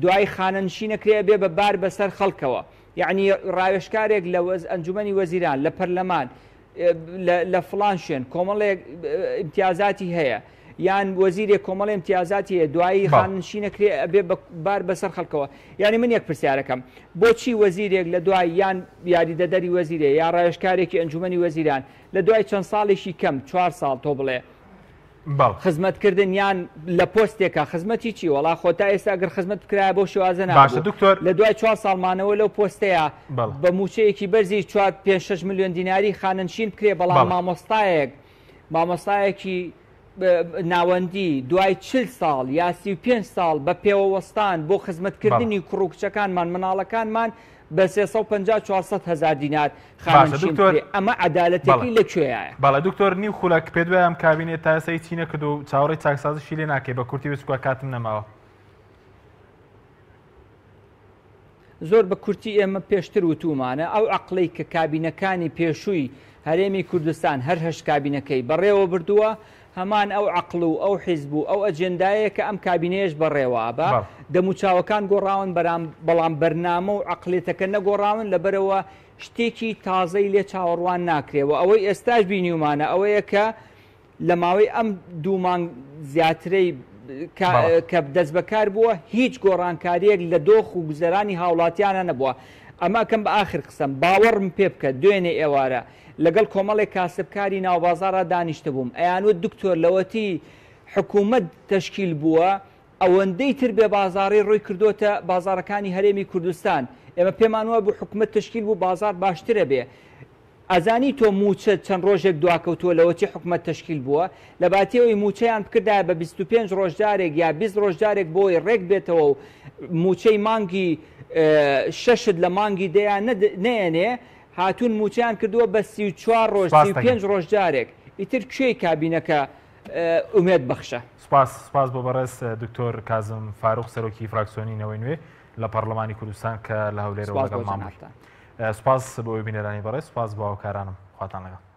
دوایی خانەنشینەکرێ ئەبێ بە بار بەسەر خەڵکەوە یەعنی ڕاوێژکارێک لە ئەنجومەنی وەزیران، لە پەرلەمان، لە فڵان شوێن کۆمەڵێک ئیمتیازاتی هەیە، یان وەزیرێک کۆمەڵێ ئیمتیازاتی هەیە، دوایی خانەنشین ئەکرێ ئەبێ بە بار بەسەر خەڵکەوە. یانی من یەک پرسیارەکەم، بۆچی وەزیرێک لە دوای یان یاریدەدەری وەزیرێ یا ڕاوێژکارێکی ئەنجومەنی وەزیران لە دوای چەند ساڵێکی کەم، چوار ساڵ تۆ بڵێ، خزمەت کردن یان لە پۆستێکا خزمەتی چی وەڵا خۆ تا ئێستا گەر خزمەت بکرایە بەو شێوازە باشە نابوو دکتۆر لە دوای چوار ساڵ مانەوە لەو پۆستەیا بەڵێ. بە مووچەیەکی بەرزی چوار پێنج شەش ملیۆن دیناری خانەنشین بکرێ بەڵام بەڵێ. مامۆستایەک مامۆستایەکی ناوەندی دوای چل ساڵ یا 35 ساڵ بە پێوە وەستان بۆ بەڵێ. خزمەتکردنی کوڕ و کچەکانمان مناڵەکانمان. بە 350 400 هەزار دینار خانەنشین بکرێ ئەمە عەدالەتێکی لە کوێیایە؟ بەڵێ دکتۆر نیو خولەک پێت وایە ئەم کابینەیە تا ئێستا هیچی نەکردووە و چاوەڕێی چاکسازیشی لێ ناکەی بە کورتی بچکە کاتم نەماوە. زۆر بە کورتی ئێمە پێشتر وتوومانە ئەو عەقڵەی کە کابینەکانی پێشووی هەرێمی کوردستان هەر هەشت کابینەکەی بەڕێوە بردووە هەمان ئەو عەقڵ و ئەو حیزب و ئەو ئەجێندایەیە کە ئەم کابینەیەش بەڕێوە ئەبا. دەموچاوەکان گۆڕاون بەرام بەڵام بەرنامە و عەقڵیەتەکە نەگۆڕاون لەبەرئەوە شتێکی تازەی لێ چاوەڕوان ناکرێ و ئەوەی ئێستاش بینیومانە ئەوەیە کە لە ماوەی ئەم دوو مانگ زیاترەی کە دەستبەکار بووە هیچ گۆڕانکارییەک لە دۆخ و گوزەرانی هاوڵاتیانە نەبووە. ئەمە ئەکەم بە ئاخر قسەم، باوەڕم پێ بکە دوێنێ ئێوارە لەگەڵ کۆمەڵێک کاسبکاری ناوبازاڕا دانیشتبووم ئەیانوت دکتۆر لەوەتی حکومەت تەشکیل بووە ئەوەندەی تر بێ بازاڕی ڕووی کردۆتە بازاڕەکانی هەرێمی کوردستان ئێمە پێمان وابوو حکومەت تەشکیل بوو بازاڕ باشترە بێ ئەزانی تۆ مووچە چەند ڕۆژێک دواکەوتووە لەوەتی حکومەت تەشکیل بووە؟ لەباتی ئەوەی مووچەیان بکردایە بە 25 ڕۆژ جارێک یا 20 ڕۆژ جارێک بۆی ڕێک بێتەوە و مووچەی مانگی شەشت لە مانگی دەیا نەیەنێ هاتوون مووچەیان کردووە بە 34 ڕۆژ 35 ڕۆژ جارێک ئیتر کوێی کابینەکە ئومێد بەخشە؟ سپاس سپاس بۆ بەڕێز دکتۆر کازم فاروق سەرۆکی فراکسیۆنی نەوەی نوێ لە پەڕلەمانی کوردستان کە لە هەولێرەوە سپاس بۆ لەگەڵمان بووی. جەنابتان. سوپاس بۆ بینەرانی بەڕێز، سوپاس بۆ هاوکارانم. خواتان لەگەڵ.